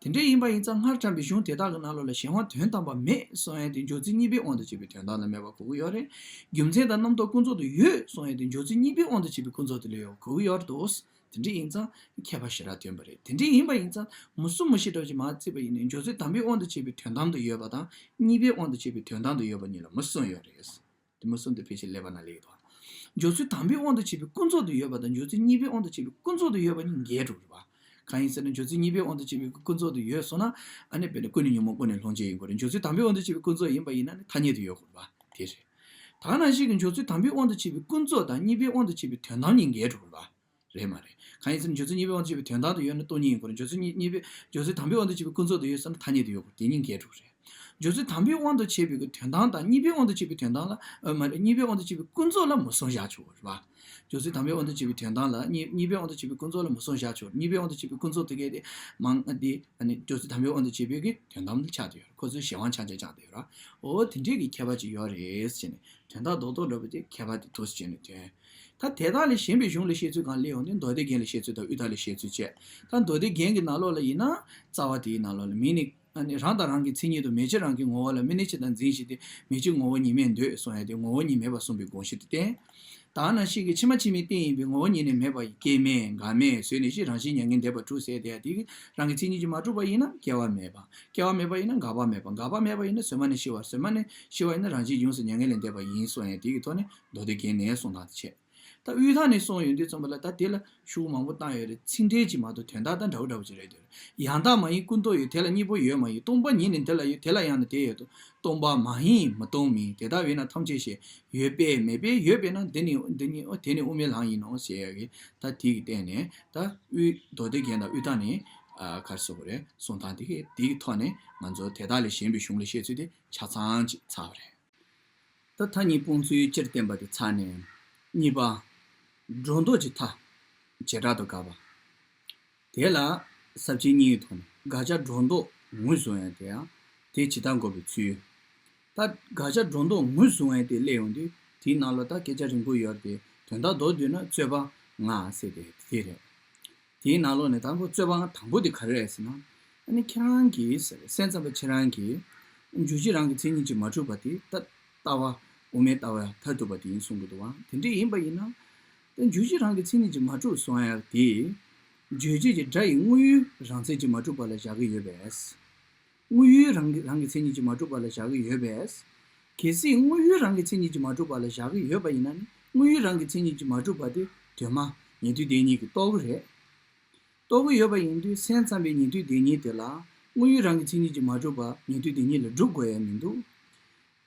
དེ་འདྲ་ཡིན་པ་ཡིན་ཙང་སྔར་དྲངས་པའི་གཞུང་དེ་དག་གི་ནང་ལོགས་ལ་གཞན་དབང་དོན་དམ་པ་མེད་གསུང་ཡ་དེ་སྦྱོར་ཚུལ་གཉིས་པའི་དབང་དུ་བྱས་པའི་དོན་དམ་ལ་མེད་པ་གོ་གི་ཡོད་རེད། རྒྱུ་མཚན་དང་རྣམ་རྟོག་ཀུན་རྫོབ་ཏུ་ཡོད་གསུང་ཡ་དེ་སྦྱོར་ཚུལ་གཉིས་པའི་དབང་དུ་བྱས་པའི་ཀུན་རྫོབ་ཏུ་ལ་ཡོད་པ་གོ་གི་ཡོད་རེད་དོ། དེ་འདྲ་ཡིན་ཙང་ཁྱད་པར་ཞེ་དྲག་ཐོན་པ་རེད། དེ་འདྲ་ཡིན་པ་ཡིན་ཙང་མུ་གསུམ་མུ་བཞི་འདྲ་བོ་ཅིག་མར་བརྩིས་པ་ཡིན་ནའི་སྦྱོར་ཚུལ་དམ་པའི་དབང་དུ་བྱས་པའི་དོན་དམ་དུ་ཡོད་པ་དང་གཉིས་པའི་དབང་དུ་བྱས་པའི་དོན་དམ་དུ་ཡོད་པ་གཉིས་ལ་མུ་གསུམ་ཡོད་རེད། དེ་མུ་གསུམ་དེ་ཕལ་ཆེར་ཀླད་པ་ནང་སླེབས་ཀྱི་འདུག་སྦྱོར་ཚུལ་དམ་པའི་དབང་དུ་བྱས་པའི་ཀུན་རྫོབ་ཏུ་ཡོད་པ་དང་སྦྱོར་ཚུལ་གཉིས་པའི་དབང་དུ་བྱས་པའི་ཀུན་རྫོབ་ཏུ་ཡོད་པ་གཉིས་འགལ་འགྲོ་གི་རེད་པ། གང་ཡིན་ཟེར་ན་སྦྱོར་ཚུལ་གཉིས་པའི་དབང་དུ་བྱས་པའི་ཀུན་རྫོབ་ཏུ་ཡོད་སོང་ན་ཨ་ནི་དཔེར་ན་ཀུན་ནས་ཉོན་མོངས་ཀུན་ནས་སློང་བྱེད་ཡིན་དགོས་རེད། སྦྱོར་ཚུལ་དམ་པའི་དབང་དུ་བྱས་པའི་ཀུན་རྫོབ་ཡིན་པ་ཡིན་ན་ནི་ཐ་སྙད་དུ་ཡོད་དགོས་རེད་པ། དེ་རེད། ད་ནང་བཞིན་གྱི་སྦྱོར་ཚུལ་དམ་པའི་དབང་དུ་བྱས་པའི་ཀུན་རྫོབ་དང་གཉིས་པའི་དབང་དུ་བྱས་པའི་དོན་དམ་གཉིས་འགལ་འགྲོ་གི་རེད་པ། རེད་མ་རེད། གང་ཡིན་ཟེར་ན་སྦྱོར་ཚུལ་གཉིས་པའི་དབང་དུ་བྱས་པའི་དོན་དམ་དུ་ཡོད་ན་སྟོང་ཉིད་ཡིན་དགོས་རེད། སྦྱོར་ཚུལ་གཉིས་གཉིས་པའི་སྦྱོར་ཚུལ་དམ་པའི་དབང་དུ་བྱས་པའི་ཀུན་རྫོབ་ཏུ་ཡོད་ཟེར་ན་ཐ་སྙད་དུ་ཡོད་དགོས་རེད། དེ་གཉིས་འགལ་འགྲོ་གི་རེད། སྦྱོར་ཚུལ་དམ་པའི་དབང་དུ་བྱས་པའི་གི་དོན་དམ་དང་གཉིས་པའི་དབང་དུ་བྱས་པའི་དོན་དམ་ལ་ཨ་མ་རེད། གཉིས་པའི་དབང་དུ་བྱས་པའི་ཀུན་རྫོབ་ལ་མུ་གསུམ་བཞག་ཆོག་གི་རེད་པ། སྦྱོར་ཚུལ་དམ་པའི་དབང་དུ་བྱས་པའི་དོན་དམ་ལ་གཉིས་གཉིས་པའི་དབང་དུ་བྱས་པའི་ཀུན་རྫོབ་ལ་མུ་གསུམ་བཞག་ཆོག་གཉིས་པའི་དབང་དུ་བྱས་པའི་ཀུན་རྫོབ་དེ་གས་དེ་མང་ཨ་དེ་ཨ་ནི་སྦྱོར་ཚུལ་དམ་པའི་དབང་དུ་བྱས་པའི་གི་དོན་དམ་དུ་ཆགས་བསྡད་ཡོད་རེད། ཁོ་ཚོའི་གཞན་དབང་ཆ་ཆ་ཆགས་བསྡད་ཡོད་རེད། འོ་དེ་འདྲའི་གི་ཁྱད་པར་ཅིག་ཡོད་རེད་ཟེར་ནས་དོན་དག་རྡོག་རྡོག་འདྲ་པོ་དེ་ཁྱད་པར་དེ་འདུག་སེ་བྱས་ནས་ཐོན། ད་དེ་དག་ལས་གཞན་པའི་གཞུང་ལ་བཤད་ཚུལ་གང་སླེབས་ཡོང་དུས་མདོ་སྡེ་རྒྱན་ལ་བཤད་ཚུལ་དང་དབུས་མཐའ་ལ་བཤད་ཚུལ་བཅས། ད་མདོ་སྡེ་རྒྱན་གྱི་ནང་ལོགས་ལ་ཡིན་ན་རྩ་བ་དེའི་ནང་ལོགས་ལ་མིང་ནི་ཨ་ནི་རང་དང་རང་གི་མཚན་ཉིད་དུ་མེད་ཕྱིར་རང་གི་ངོ་བོ་ལ་མི་གནས་ཕྱིར་དང་འཛིན་བཞིན་ཏེ་མེད་ཕྱིར་ངོ་བོ་ཉིད་མེད་འདོད་གསུང་ཡ་དེ་ངོ་བོ་ཉིད་མེད་པར་གསུངས་པའི་དགོངས་གཞི་དེ་བསྟན། ད་ནང་བཞིན་གྱི་ཕྱི་མ་ཕྱི་མའི་རྟེན་ཡིན་པའི་ངོ་བོ་ཉིད་ནི་མེད་པ་ཡི་སྐྱེ་མེད་འགག་མེད་ཟོས་ནས་ཤི་རང་བཞིན་མྱ་ངན་འདས་པར་གྲུབ་ཟེར་དེ་ཡ་དེ་རང་གི་མཚན་ཉིད་ཀྱིས་མ་གྲུབ་པ་ཡིན་ན་སྐྱེ་བ་མེད་པ། སྐྱེ་བ་མེད་པ་ཡིན་ན་འགག་པ་མེད་པ། འགག་པ་མེད་པ་ཡིན་ན་གཟོད་མ་ནས་ཤི་བ། གཟོད་མ་ནས་ཤི་བ་ཡིན་ན་རང་བཞིན་ཡོངས་སུ་མྱ་ངན་ལས་འདས་པ་ཡིན་གསུངས་ཡ་དེ་གི་ཐོག་ནས་མདོ་སྡེ་རྒྱན་ནས་གསུངས་སྟངས་དེ་བྱས། ད་དབུས་མཐའ་ནས་གསུངས་ཡོང་དུས་ཙམ་པ་ལ་ད་དེ་ལ་ཤུགས་མང་པོ་བཏང་ཡོད་རེད། ཚིག་འགྲེལ་གྱིས་མ་གཏོགས་དོན་དག་ད་འདྲ་བོ་འདྲ་བོ་ཅིག་རེད་འདུག་ཡང་དག་མ་ཡིན་ཀུན་རྟོག་ཡོད། དེ་ལ་གཉིས་པོ་ཡོད་མ་ཡིན། སྟོང་པ་ཉིད་ནི་འདི་ལ་ཡོད། དེ་ལ་ཡང་ན་དེ་ཡོད་དོ། སྟོང་པ་མ་ཡིན་མི་སྟོང་མིན། དེ་ལྟ་བས་ན་ཐམས་ཅད་ཞེས། ཡོད་པས་མེད་པས་ཡོད་པས་ན་འདི་ནི་འདི་ནི་དེ་ནི་དབུ་མའི་ལམ་ཡིན་ནོ་ཞེས་ཡ་གི་ད་དེ་གི་སྟེང་ནས་ད་དབུས་མདོ་སྡེ་རྒྱན་དང་དབུས་མཐའ་ནས་ག་རེ་ཟེར་དགོས་རེད། གསུང་སྟངས་དེ་གི་དེ་གི་ཐོག་ནས་ང་ཚོ་དེ་དག་ལས་གཞན་པའི་གཞུང་ལ་བཤད་ཚུལ་དེ་ཆ་ཚང་ཅིག་ཚར་བ་རེད། ད་མཐའ་གཉིས་སྤོང་ཚུལ་སྤྱིར་བསྟན་པ་དེ་ཚར་ནས། གཉིས་པ། སྒྲོ་འདོགས་ཀྱི་མཐའ། བྱེ་བྲག་ཏུ་དགག་པ། དེ་ལ་ས་བཅད་གཉིས་ཀྱི་ཐོག་ནས་དགག་བྱ་སྒྲོ་འདོགས་ངོས་བཟུང་ཡ་དེ་ཡང་དེ་ཇི་ལྟར་འགོག་པའི་ཚུལ། ད་དགག་བྱ་སྒྲོ་འདོགས་ངོས་བཟུང་ཡ་དེ་སླེབས་ཡོང་དུས་དེའི་ནང་ལ་ད་སྐད་ཆ་རིང་པོ་ཡོད་རེད་དེ་དོན་དག་མདོར་བསྡུས་ན་རྩོད་པ་ལྔ་ཟེར་དེ་དེ་རེད། དེའི་ནང་ལོགས་ནས་དང་པོ་རྩོད་པ་དང་པོ་དེ་ག་རེ་རེད་ཟེར་ན། ཨ་ནི་ཁྱེད་རང་གིས་ཟེར་སེམས་ཙམ་པ་ཁྱེད་རང་གིས་འཇུག་གཞི་རང་གི་མཚན་ཉིད་ཀྱིས་མ་གྲུབ་པ་དེ་ད་ལྟ་བ་དབུ་མའི་ལྟ་བ་མཐར་ཐུག་པ་དེ་ཡིན་གསུང་གི་འདུག་བ། དེ་འདྲ་ཡིན་པ་ཡིན་ན། ད་འཇུག་གཞི་རང་གི་མཚན་ཉིད་ཀྱིས་མ་གྲུབ་གསུང་ཡག་དེ། རྗོད་བྱེད་ཀྱི་སྒྲ་ཡི་དངོས་ཡུལ་རང་མཚན་གྱིས་མ་གྲུབ་པ་ལ་བཞག་གི་ཡོད་པས། དངོས་ཡུལ་རང་གི་རང་གི་མཚན་ཉིད་ཀྱིས་མ་གྲུབ་པ་ལ་བཞག་གི་ཡོད་པས། གལ་སྲིད་དངོས་ཡུལ་རང་གི་མཚན་ཉིད་ཀྱིས་མ་གྲུབ་པ་ལ་བཞག་གི་ཡོད་པ་ཡིན་ན་ནི་དངོས་ཡུལ་རང་གི་མཚན་ཉིད་ཀྱིས་མ་གྲུབ་པ་དེ་གདོད་མ་ཉན་ཐོས་བདེན་གཉིས་ཀྱིས་རྟོགས་ཀྱི་རེད། རྟོགས་ཀྱི་ཡོད་པ་ཡིན་དུས་སེམས་ཙམ་པའི་ཉན་ཐོས་བདེན་གཉིས་དེ་ལ་དངོས་ཡུལ་རང་གི་མཚན་ཉིད་ཀྱིས་མ་གྲུབ་པ་ཉན་ཐོས་བདེན་གཉིས་ལ་སྒྲུབ་དགོས་ཡ་མི་འདུག་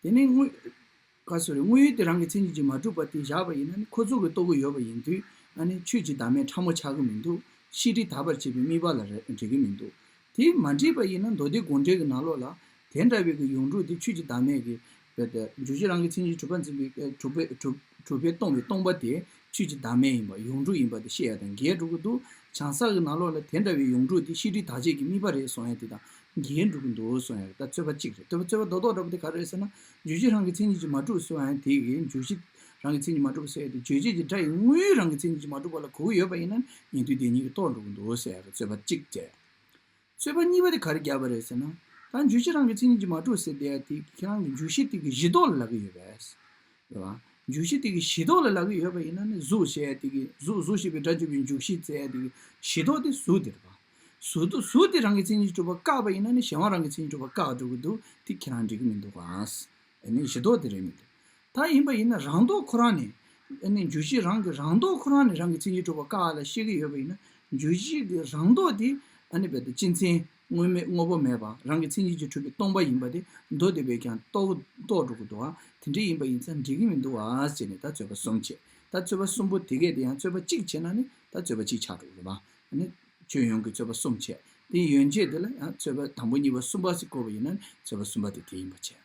དེ་ནི་དངོས། ག་སོ་རེ་དངོས་ཡུལ་དེ་རང་གི་མཚན་ཉིད་ཀྱིས་མ་གྲུབ་པ་དེ་བཞག་པ་ཡིན་ན་ནི་ཁོ་ཚོ་གིས་རྟོགས་ཀྱི་ཡོད་པ་ཡིན་དུས་ཨ་ནི་ཆོས་ཀྱི་བདག་མེད་ཕྲ་མོ་ཆགས་ཀྱི་མི་འདུག་ཤེས་སྒྲིབ་དག་པར་བྱེད་པའི་དམིགས་པ་ལ་རེ་འགྲིག་གི་མི་འདུག་དེ་མ་འགྲིག་པ་ཡིན་ན་མདོ་སྡེ་དགོངས་འགྲེལ་གྱི་ནང་ལོགས་ལ་དེ་འདྲ་བའི་གི་ཡོངས་གྲུབ་དེ་ཆོས་ཀྱི་བདག་མེད་ཀྱི་བོད་དེ་འཇུག་གཞི་རང་གི་མཚན་ཉིད་གྲུབ་པ་འཛིན་པའི་གྲུབ་པའི་གྲུབ་གྲུབ་པས་སྟོང་པའི་སྟོང་པ་དེ་ཆོས་ཀྱི་བདག་མེད་ཡིན་པ་ཡོངས་གྲུབ་ཡིན་པ་དེ་བཤད་ཡ་དང་འགལ་འགྲོ་གི་འདུག་བྱང་ས་གི་ནང་ལོགས་ལ་དེ་འདྲ་བའི་ཡོངས་གྲུབ་དེ་ཤེས་སྒྲིབ་དག་བྱེད་ཀྱི་དམིགས་པ་རེད་གསུང་ཡ་དེ་དང་འགལ་འགྲོ་གི་འདུག་གསུང་ཡ་ད་རྩོད་པ་གཅིག་རེད། རྩོད་པ་རྩོད་པ་རྡོག་རྡོག་འདྲ་པོ་དེ་ག་རེ་རེད་ཟེར་ན་འཇུག་གཞི་རང་གི་མཚན་ཉིད་ཀྱིས་མ་གྲུབ་གསུང་ཡ་དེ་གི་འཇུག་གཞི་རང་གི་མཚན་ཉིད་མ་གྲུབ་ཟེར་ཡ་དེ་རྗོད་བྱེད་ཀྱི་སྒྲ་ཡི་དངོས་ཡུལ་རང་གི་མཚན་ཉིད་ཀྱིས་མ་གྲུབ་པ་ལ་གོ་གི་ཡོད་པ་ཡིན་ན་ཉན་ཐོས་བདེན་གཉིས་ཀྱིས་རྟོགས་འགྲོ་གི་འདུག་ཟེར་ཡ་གི་རྩོད་པ་གཅིག་བྱས། རྩོད་པ་གཉིས་པ་དེ་ག་རེ་བརྒྱབ་པ་རེད་ཟེར་ན། ད་འཇུག་གཞི་རང་གི་མཚན་ཉིད་ཀྱིས་མ་གྲུབ་ཟེར་བསྡད་ཡ་དེ་ཁྱེད་རང་གི་འཇུག་གཞི་དེ་གི་གཞི་ལྡོག་ལ་ལབ་ཀྱི་ཡོད་པས། རེད་བ། འཇུག་གཞི་དེ་གི་གཞི་ལྡོག་ལ་ལབ་ཀྱི་ཡོད་པ་ཡིན་ན་ནི་གཟུགས་ཞེས་ཡ་དེ་གི་གཟུགས་གཟུགས་ཞེས་པའི་སྒྲ་བརྗོད་པའི་འཇུག་གཞི་ཟེར་ཡ་དེ་གི་གཞི་ལྡོག་དེ་གཟུགས་དེ་རེད་བ། གཟུགས་དེ་གཟུགས་དེ་རང་གི་མཚན་ཉིད་ཀྱིས་གྲུབ་པ་བཀག་པ་ཡིན་ན་ནི་གཞན་དབང་རང་གི་མཚན་ཉིད་ཀྱིས་གྲུབ་པ་བཀག་འགྲོ་གི་འདུག་དེ་ཁྱེད་རང་འགྲིག་གི་མི་འདུག་ག་ཨ་ནི་གཞི་ལྡོག་དེ་རེད་མི་འདུག་ད་ཡིན་པ་ཡིན་ན་རང་ལྡོག་ཁོ་རང་ནས་ཨ་ནི་འཇུག་གཞི་རང་གི་རང་ལྡོག་ཁོ་རང་ནས་རང་གི་མཚན་ཉིད་གྲུབ་པ་བཀག་ལ་བཤད་ཀྱི་ཡོད་པ་ཡིན་ན་འཇུག་གཞི་གི་རང་ལྡོག་དེ་ཨ་ནི་རྦད་དེ་སྤྱི་མཚན་ དངོས་མེད་དངོས་པོ་མེད་པ་རང་གི་མཚན་ཉིད་ཀྱིས་གྲུབ་པའི་སྟོང་པ་ཡིན་པ་དེ་མདོ་སྡེ་པས་ཀྱང་རྟོགས་རྟོགས་འགྲོ་གི་འདུག་ཨ། དེ་འདྲ་ཡིན་པ་ཡིན་ཙང་འགྲིག་གི་མི་འདུག་ཨ་ཟེར་ནས་ད་རྩོད་པ་གསུམ་བྱས། ད་རྩོད་པ་གསུམ་པོ་དེ་གས་དེ་ཡང་རྩོད་པ་གཅིག་བྱས་ན་ནི་ད་རྩོད་པ་གཅིག་ཆགས་འགྲོ་གི་རེད་པ། ཨ་ནི་ཁྱོན་ཡོངས་ཀྱི་རྩོད་པ་གསུམ་བྱས། དེ་ཡན་ཆད་དེ་ལ་ཡང་རྩོད་པ་དང་པོ་གཉིས་པ་གསུམ་པ་ཟེར་བཀོད་པ་ཡིན་ན་ནི་རྩོད་པ་གསུམ་པ་དེ་དེ་ཡིན་པ་བྱས།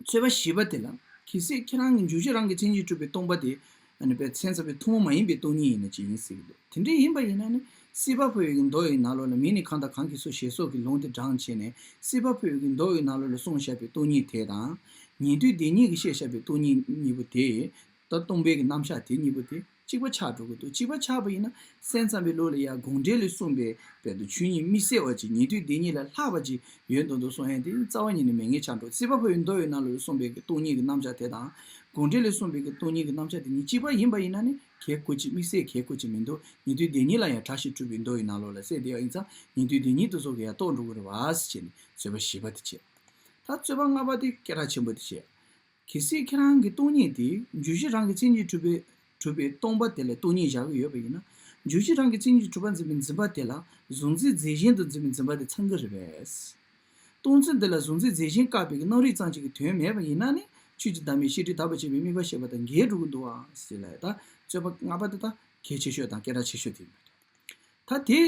རྩོད་པ་བཞི་པ་དེ་ལ། གལ་སྲིད་ཁྱེད་རང་གིས་འཇུག་གཞི་རང་གི་མཚན་ཉིད་གྲུབ་པའི་སྟོང་པ་དེ། ཨ་ནི་པའི་མཚན་ཙམ་པའི་ཐུན་མོང་མ་ཡིན་པའི་སྟོང་ཉིད་ཡིན་ན་ཅི་ཡིན་ཟེར་གྱི་འདུག་དེ་འདྲ་ཡིན་པ་ཡིན་ན་ནི་སྲིད་པ་འཕོ་བའི་མདོ་ཡི་ནང་ལོགས་ལ་མིང་ནི་གང་དང་གང་གིས་སོ་ཞེས་སོགས་ཀྱི་ལུང་དེ་དྲངས་བྱས་ནས་སྲིད་པ་འཕོ་བའི་མདོ་ཡི་ནང་ལོགས་ལ་གསུངས་བཞག་པའི་སྟོང་ཉིད་དེ་དང་། ཉན་ཐོས་སྡེ་གཉིས་ཀྱིས་བཤད་བཞག་པའི་སྟོང་ཉིད་གཉིས་པོ་དེ། ད་སྟོང་པའི་གི་རྣམ་གཞག་དེ་གཉིས་པོ་དེ་གཅིག་པ་ཆགས་འགྲོ་གི་འདུག་གཅིག་པ་ཆགས་པ་ཡིན་ན་སེམས་ཙམ་པའི་ལུགས་ལ་ཡང་དགོངས་འགྲེལ་ལས་གསུངས་པའི་བོད་དུ་ཆོས་ཉིད་དམིགས་བསལ་བ་ཅིག་ཉན་ཐོས་སྡེ་གཉིས་ལས་ལྷག་པ་ཅིག་ཡོད་མདོག་མདོག་གསུང་ཡ་དེ་རྩ་བ་ཉིད་ནས་མེད་ངེས་ཆགས་འགྲོ། སྲིད་པ་འཕོ་བའི་མདོ་ཡི་ནང་ལ་གསུངས་པའི་གི་སྟོང་ཉིད་ཀྱི་རྣམ་གཞག་དེ་དང་། དགོངས་འགྲེལ་ལས་གསུངས་པའི་གི་སྟོང་ཉིད་ཀྱི་རྣམ་གཞག་དེ་གཉིས་གཅིག་པ་ཡིན་པ་ཡིན་ན་ནི་གལ་ཁོ་ཅིག་དམིགས་བསལ་གལ་ཁོ་ཅིག་མི་འདུག་ཉན་ཐོས་སྡེ་གཉིས་ལ་ཡང་བཀྲ་ཤིས་སྒྲུབ་པའི་མདོ་ཡི་ནང་ལོགས་ལ་གསལ་བསྡད་ཡ་ཡིན་ཙང་ཉན་ཐོས་སྡེ་གཉིས་དེ་ཚོ་གི་ཡང་རྟོགས་འགྲོ་གི་རེད་བ་ཟེར་བྱས་ནས་རྩོད་པ་བཞི་པ་དེ་བྱས། ད་རྩོད་པ་ལྔ་པ་དེ་སྐད་གྲགས་ཆེན་པོ་དེ་བྱས། གལ་སྲིད་ཁྱེད་རང་གི་སྟོང་ཉིད་དེ་འཇུག་གཞི་རང་གི་མཚན་ཉིད་གྲུབ་པའི་གྲུབ་པའི་སྟོང་པ་དེ་ལ་སྟོང་ཉིད་བཞག་གི་ཡོད་པ་ཡིན་ན། འཇུག་གཞི་རང་གི་མཚན་ཉིད་ཀྱིས་གྲུབ་པར་འཛིན་པའི་འཛིན་པ་དེ་ལ་གཟུང་འཛིན་རྫས་གཞན་དུ་འཛིན་པའི་འཛིན་པ་དེ་ཚང་གི་རེད་པས། སྟོང་ཚུལ་འདི་ལ་གཟུང་འཛིན་རྫས་གཞན་བཀག་པའི་རྣམ་རིག་ཙམ་ཞིག་གི་དོན་མེད་པ་ཡིན་ན་ནི་ཆོས་ཀྱི་བདག་མེད་ཤེས་སྒྲིབ་དག་པར་བྱེད་པའི་དམིགས་པ་བཤད་པ་དང་འགལ་འགྲོ་གི་འདུག་ཨང་ཞེས་ལབ་ཡ། ད་རྩོད་པ་ལྔ་པ་དེ་ད་གལ་ཆེ་ཤོས་དང་སྐད་གྲགས་ཆེ་ཤོས་དེ་ཡིན་པ་རེད། ད་དེ།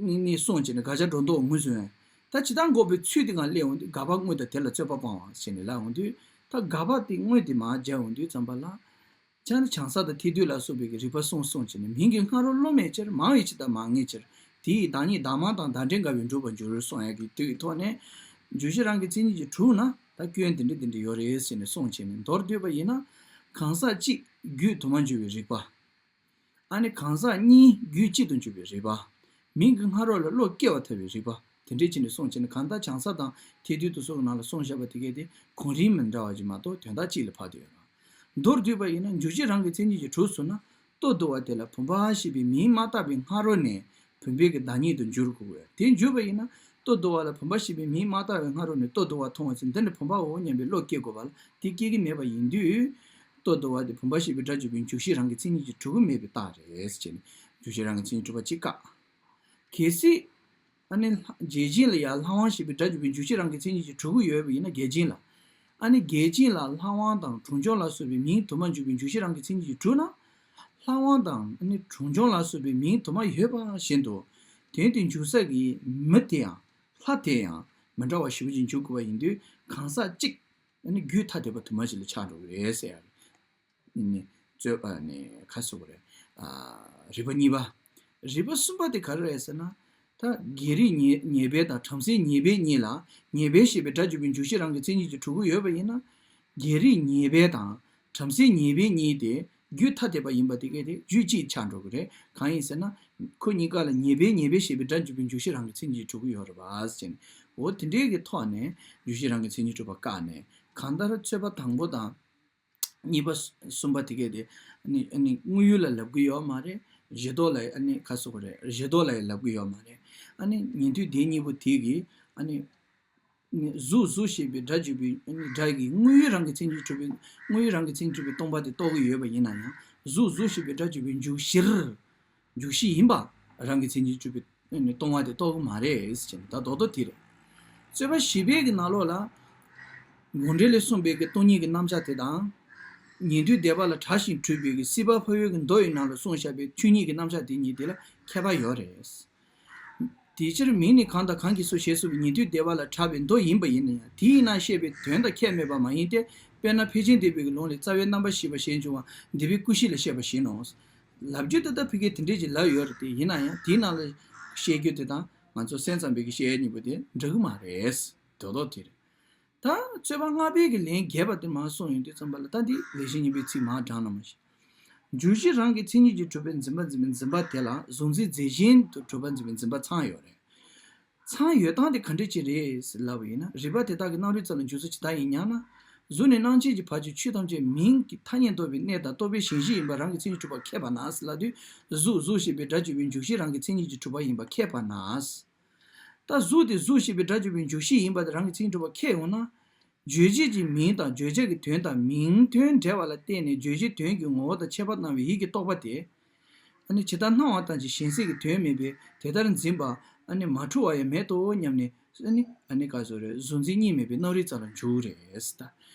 ནི་ནི་གསུངས་བྱས་ནས་དགག་བྱ་སྒྲོ་འདོགས་ངོས་བཟུང་། ད་ཇི་ལྟར་འགོག་པའི་ཚུལ་དེ་གང་སླེབས་འོང་དུས་དགག་པ་དངོས་དང་དེ་ལ་རྩོད་པ་སྤང་བ་ཞེས་ནས་ལབ་འོང་དུས་ད་དགག་པ་དེ་དངོས་དེ་མར་སྦྱར་འོང་དུས་ཙམ་པ་ལ། ཆ་ནི་བྱང་ས་དང་ཐེག་བསྡུས་ལ་སོགས་པའི་གི་རིགས་པ་གསུམ་གསུངས་བྱས་ནས་མིང་གི་སྔ་རོལ་བསླུ་མེད་ཕྱིར་མང་བའི་ཕྱིར་དང་མང་ངེས་ཕྱིར་དེ་ཡི་བདག་ཉིད་བདག་མང་དང་བདག་འབྲེལ་འགལ་བས་འགྲུབ་པར་འགྱུར་གསུངས་ཡ་གི་དུས་ཀྱི་ཐོག་ནས་འཇུག་གཞི་རང་གི་མཚན་ཉིད་ཀྱིས་གྲུབ་ན་ད་སྐྱོན་དེ་འདྲ་དེ་འདྲ་ཡོད་རེད་ཟེར་ནས་གསུངས་བྱས་ནས་མདོར་བསྡུས་པ་ཡིན་ན་གང་ཟག་གཅིག་རྒྱུད་དུ་མ་འཇུག་པའི་རིགས་པ། ཨ་ནི་གང་ཟག་གཉིས་རྒྱུད་གཅིག་ཏུ་འཇུག་པའི་རིགས་པ། མིང་གི་སྔ་རོལ་ལ་བློ་སྐྱེ་བར་ཐལ་བའི་རིགས་པ་དེ་འདྲས་ཅིག་ནས་གསུངས་བྱས་ནས་གང་ལྟར་བྱང་ས་དང་ཐེག་བསྡུས་དུ་སོགས་ཀྱི་ནང་ལ་གསུངས་བཞག་པ་དེ་གས་དེ་གོ་རིམ་མི་འདྲ་བ་ཅིག་མ་གཏོགས་དོན་དག་གཅིག་ལ་ཕར་བསྡུས་ཡོད་རེད། མདོར་བསྡུས་པ་ཡིན་ན་འཇུག་གཞི་རང་གི་མཚན་ཉིད་ཀྱིས་གྲུབ་སོང་ན་ལྟོ་ལྡིར་བ་དེ་ལ་བུམ་པ་ཞེས་པའི་མིང་མ་བཏགས་པའི་སྔ་རོལ་ནས་བུམ་པའི་གི་བདག་ཉིད་དུ་འགྱུར་དགོས། དེ་འགྱུར་བ་ཡིན་ན་ལྟོ་ལྡིར་བ་ལ་བུམ་པ་ཞེས་པའི་མིང་མ་བཏགས་པའི་སྔ་རོལ་ནས་ལྟོ་ལྡིར་བ་མཐོང་བ་ཚེ་འདི་ནི་བུམ་པའོ་སྙམ་པའི་བློ་སྐྱེ་དགོས་པ་ལ་དེ་སྐྱེ་གི་མེད་པ་ཡིན་དུས། ལྟོ་ལྡིར་བ་དེ་བུམ་པ་ཞེས་པའི་སྒྲ་བརྗོད་པའི་འཇུག་གཞི་རང་གི་མཚན་ཉིད་ཀྱིས་གྲུབ་ཀྱི་མེད་པའི་རྟགས་རེད་ཟེར་བྱས་ནས་འཇུག་གཞི་རང་གི་མཚན་ཉིད་གྲུབ་པ་གཅིག་བཀག་གལ་སྲིད། ཨ་ནི་ལྷ་འགལ་རྐྱེན་ལ་ཡང་ལྷ་དབང་ཞེས་པའི་སྒྲ་བརྗོད་པའི་འཇུག་གཞི་རང་གི་མཚན་ཉིད་ཀྱིས་གྲུབ་ཀྱི་ཡོད་པ་ཡིན་ན་འགལ་རྐྱེན་ལ། ཨ་ནི་འགལ་རྐྱེན་ལ་ལྷ་དབང་དང་གྲུབ་འབྱུང་ལ་སོགས་པའི་མིང་དུ་མ་འཇུག་པའི་འཇུག་གཞི་རང་གི་མཚན་ཉིད་ཀྱིས་གྲུབ་ན། ལྷ་དབང་དང་ཨ་ནི་གྲུབ་འབྱུང་ལ་སོགས་པའི་མིང་དུ་མ་ཡོད་པ་བཞིན་དུ། དོན་དེ་འཇུག་ས་གི་མི་དེ་ཡང་ལྷ་དེ་ཡང་མི་འདྲ་བ་ཞེ་པོ་ཅིག་འཇུག་དགོས་པ་ཡིན་དུས་གང་ཟག་གཅིག་ཨ་ནི་རྒྱུད་ཐ་དད་པ་དུ་མ་ཞིག་ལ་ཆགས་འགྲོ་གི་རེད་ཟེར་ཡ་རེད། ནི་རྩོད་པ་ནི་ཁ་གསོ་གི་རེད། ཨ། རིགས་པ་གཉིས་པ། རིགས་པ་གསུམ་པ་དེ་ག་རེ་རེད་ཟེར་ན། ད་བརྒྱད་རིག་ཉེ་ཉེ་སྦས་དང་བྲམ་ཟེ་ཉེ་སྦས་གཉིས་ལ་ཉེ་སྦས་ཞེས་པའི་སྒྲ་བརྗོད་པའི་འཇུག་གཞི་རང་གི་མཚན་ཉིད་ཀྱིས་གྲུབ་ཀྱི་ཡོད་པ་ཡིན་ན། བརྒྱད་རིག་ཉེ་སྦས་དང་བྲམ་ཟེ་ཉེ་སྦས་གཉིས་དེ་རྒྱུད་ཐ་དད་པ་ཡིན་པ་དེ་གས་དེ་རྒྱུད་གཅིག་ཆགས་འགྲོ་གི་རེད། གང་ཡིན་ཟེར་ན། ཁོ་གཉིས་ཀ་ལ་ཉེ་སྦས་ཉེ་སྦས་ཞེས་པའི་སྒྲ་བརྗོད་པའི་འཇུག་གཞི་རང་གི་མཚན་ཉིད་ཀྱིས་གྲུབ་ཀྱི་ཡོད་རེད་པ་ཟེར་ནས། འོ་དེ་འདྲའི་གི་ཐོག་ནས་འཇུག་གཞི་རང་གི་མཚན་ཉིད་གྲུབ་པ་བཀག་ནས་གང་ལྟར་རྩོད་པ་དང་པོ་དང་། གཉིས་པ་གསུམ་པ་དེ་གས་དེ་ཨ་ནི་ཨ་ནི་དངོས་ཡུལ་ལ་ལབ་གི་ཡོད་མ་རེད། གཞི་ལྡོག་ལ་ཨ་ནི་ཁ་གསོ་གི་རེད། གཞི་ལྡོག་ལ་ཡང་ལབ་གི་ཡོད་མ་རེད། ཨ་ནི་ཉན་ཐོས་སྡེ་གཉིས་པོ་དེ་གིས་ཨ་ནི་ཨ་ནི་གཟུགས་གཟུགས་ཞེས་པའི་སྒྲ་བརྗོད་པའི་ཨ་ནི་སྒྲ་གི་དངོས་ཡུལ་རང་གི་མཚན་ཉིད་གྲུབ་པའི་དངོས་ཡུལ་རང་གི་མཚན་ཉིད་གྲུབ་པའི་སྟོང་པ་དེ་རྟོགས་ཀྱི་ཡོད་པ་ཡིན་ན་ཡང་གཟུགས་གཟུགས་ཞེས་པའི་སྒྲ་བརྗོད་པའི་འཇུག་གཞིར། འཇུག་གཞི་ཡིན་པ་རང་གི་མཚན་ཉིད་གྲུབ་པའི་སྟོང་པ་དེ་རྟོགས་ཀྱི་མ་རེད་ཟེར་ནས་ད་རྡོག་རྡོག་དེ་རེད། རྩོད་པ་བཞི་པའི་གི་ནང་ལོགས་ལ། དགོངས་འགྲེལ་ལས་གསུངས་པའི་གི་སྟོང་ཉིད་ཀྱི་རྣམ་གཞག་དེ་དང་། ཉན་ཐོས་སྡེ་པ་ལ་གྲགས་ཤིང་གྲུབ་པའི་གི་སྲིད་པ་འཕོ་བའི་གི་མདོ་ཡི་ནང་ལ་གསུངས་བཞག་པའི་ཆོས་ཉིད་ཀྱི་རྣམ་གཞག་དེ་གཉིས་དེ་ལ་ཁྱད་པར་ཡོད་རེད། དེའི་ཕྱིར་མིང་ནི་གང་དང་གང་གིས་སོ་ཞེས་གསུངས་པའི་ཉན་ཐོས་སྡེ་པ་ལ་གྲགས་པའི་མདོ་ཡིན་པ་ཡིན་ན་ཡང་དེའི་ནང་བཤད་པའི་དོན་དང་ཁྱད་མེད་པ་མ་ཡིན་ཏེ། དཔེར་ན་ཕལ་ཆེར་འདས་པའི་གི་ལུང་ལས་རྩ་བའི་རྣམ་པར་ཤེས་པ་ཞེས་འབྱུང་བ་འདས་པའི་སྐུ་བཞི་ལ་བཤད་པ་བཞིན་ནོ། ལབ་རྒྱུ་དེ་ལྟ་ཕ་གིར་དེ་འདྲས་ཀྱི་ལབ་ཡོད་རེད་དེ་ཡིན་ན་ཡང་དེའི་ནང་ལ་བཤད་རྒྱུ་དེ་དང་ང་ཚོ་སེམས་ཙམ་པའི་གི་བཤད་ཡས་གཉིས་པོ་དེ་འདྲ་གི་མ་རེད། རྡོག་རྡོག་དེ་རེད། ད་རྩོད་པ་ལྔ་པའི་གི་ལན་རྒྱས་པ་དེ་མར་གསུངས་ཡོང་དུས་ཙམ་པ་ལ་ད་འདི་ལེགས་བཤད་སྙིང་པོའི་ཚིག་མར་དྲངས་ན་མ་གཞི། འཇུག་གཞི་རང་གི་མཚན་ཉིད་ཀྱིས་གྲུབ་པའི་འཛིན་པ་འཛིན་པའི་འཛིན་པ་དེ་ལ་གཟུང་འཛིན་རྫས་གཞན་དུ་གྲུབ་པ་འཛིན་པའི་འཛིན་པ་ཚང་ཡོད་རེད། ཚང་ཡོད་སྟངས་དེ་ག་འདྲ་ཅིག་རེད་ལབ་པ་ཡིན་ན་རིགས་པ་དེ་དག་གི་རྣམ་རིག་ཙམ་ལ་འཇུག་ཚུལ་ཇི་ལྟར་ཡིན་སྙམ་ན། གཟུགས་ནས་རྣམ་མཁྱེན་གྱི་བར་གྱི་ཆོས་ཐམས་ཅད་མིང་གི་ཐ་སྙད་འདོགས་པའི་གནས་དང་རྟོག་པའི་ཞེན་གཞི་ཡིན་པ་རང་གི་མཚན་ཉིད་གྲུབ་པ་ཁེགས་པ་ན་ལབ་དུས་གཟུགས་གཟུགས་ཞེས་པའི་སྒྲ་བརྗོད་པའི་འཇུག་གཞི་རང་གི་མཚན་ཉིད་ཀྱིས་གྲུབ་པ་ཡིན་པ་ཁེགས་པ་ན། ད་གཟུགས་དེ་གཟུགས་ཞེས་པའི་སྒྲ་བརྗོད་པའི་འཇུག་གཞི་ཡིན་པ་དེ་རང་གི་མཚན་ཉིད་གྲུབ་པ་ཁེགས་ཡོང་ན། རྗོད་བྱེད་ཀྱི་མིང་དང་བརྗོད་བྱ་གི་དོན་དང་མིང་དོན་འབྲེལ་བ་ལ་བརྟེན་ནས་རྗོད་བྱེད་དོན་གྱི་ངོ་བོ་དང་ཁྱད་པར་སྣང་བའི་ཡིད་ཀྱི་རྟོག་པ་དེ། ཨ་ནི་ཇི་ལྟར་སྣང་བ་ལྟར་གྱི་གཞན་སེལ་གྱི་དོན་མིན་པས་དེ་ལྟར་འཛིན་པ། ཨ་ནི་མ་འཁྲུལ་བ་ཡང་མེད་དོ་སྙམ་ནས་ཨ་ནི་ཨ་ནི་ག་ཟེར་རེད། གཟུང་འཛིན་གཉིས་མེད་པའི་རྣམ་རིག་ཙམ་ལ་འཇུག་རེད་ད།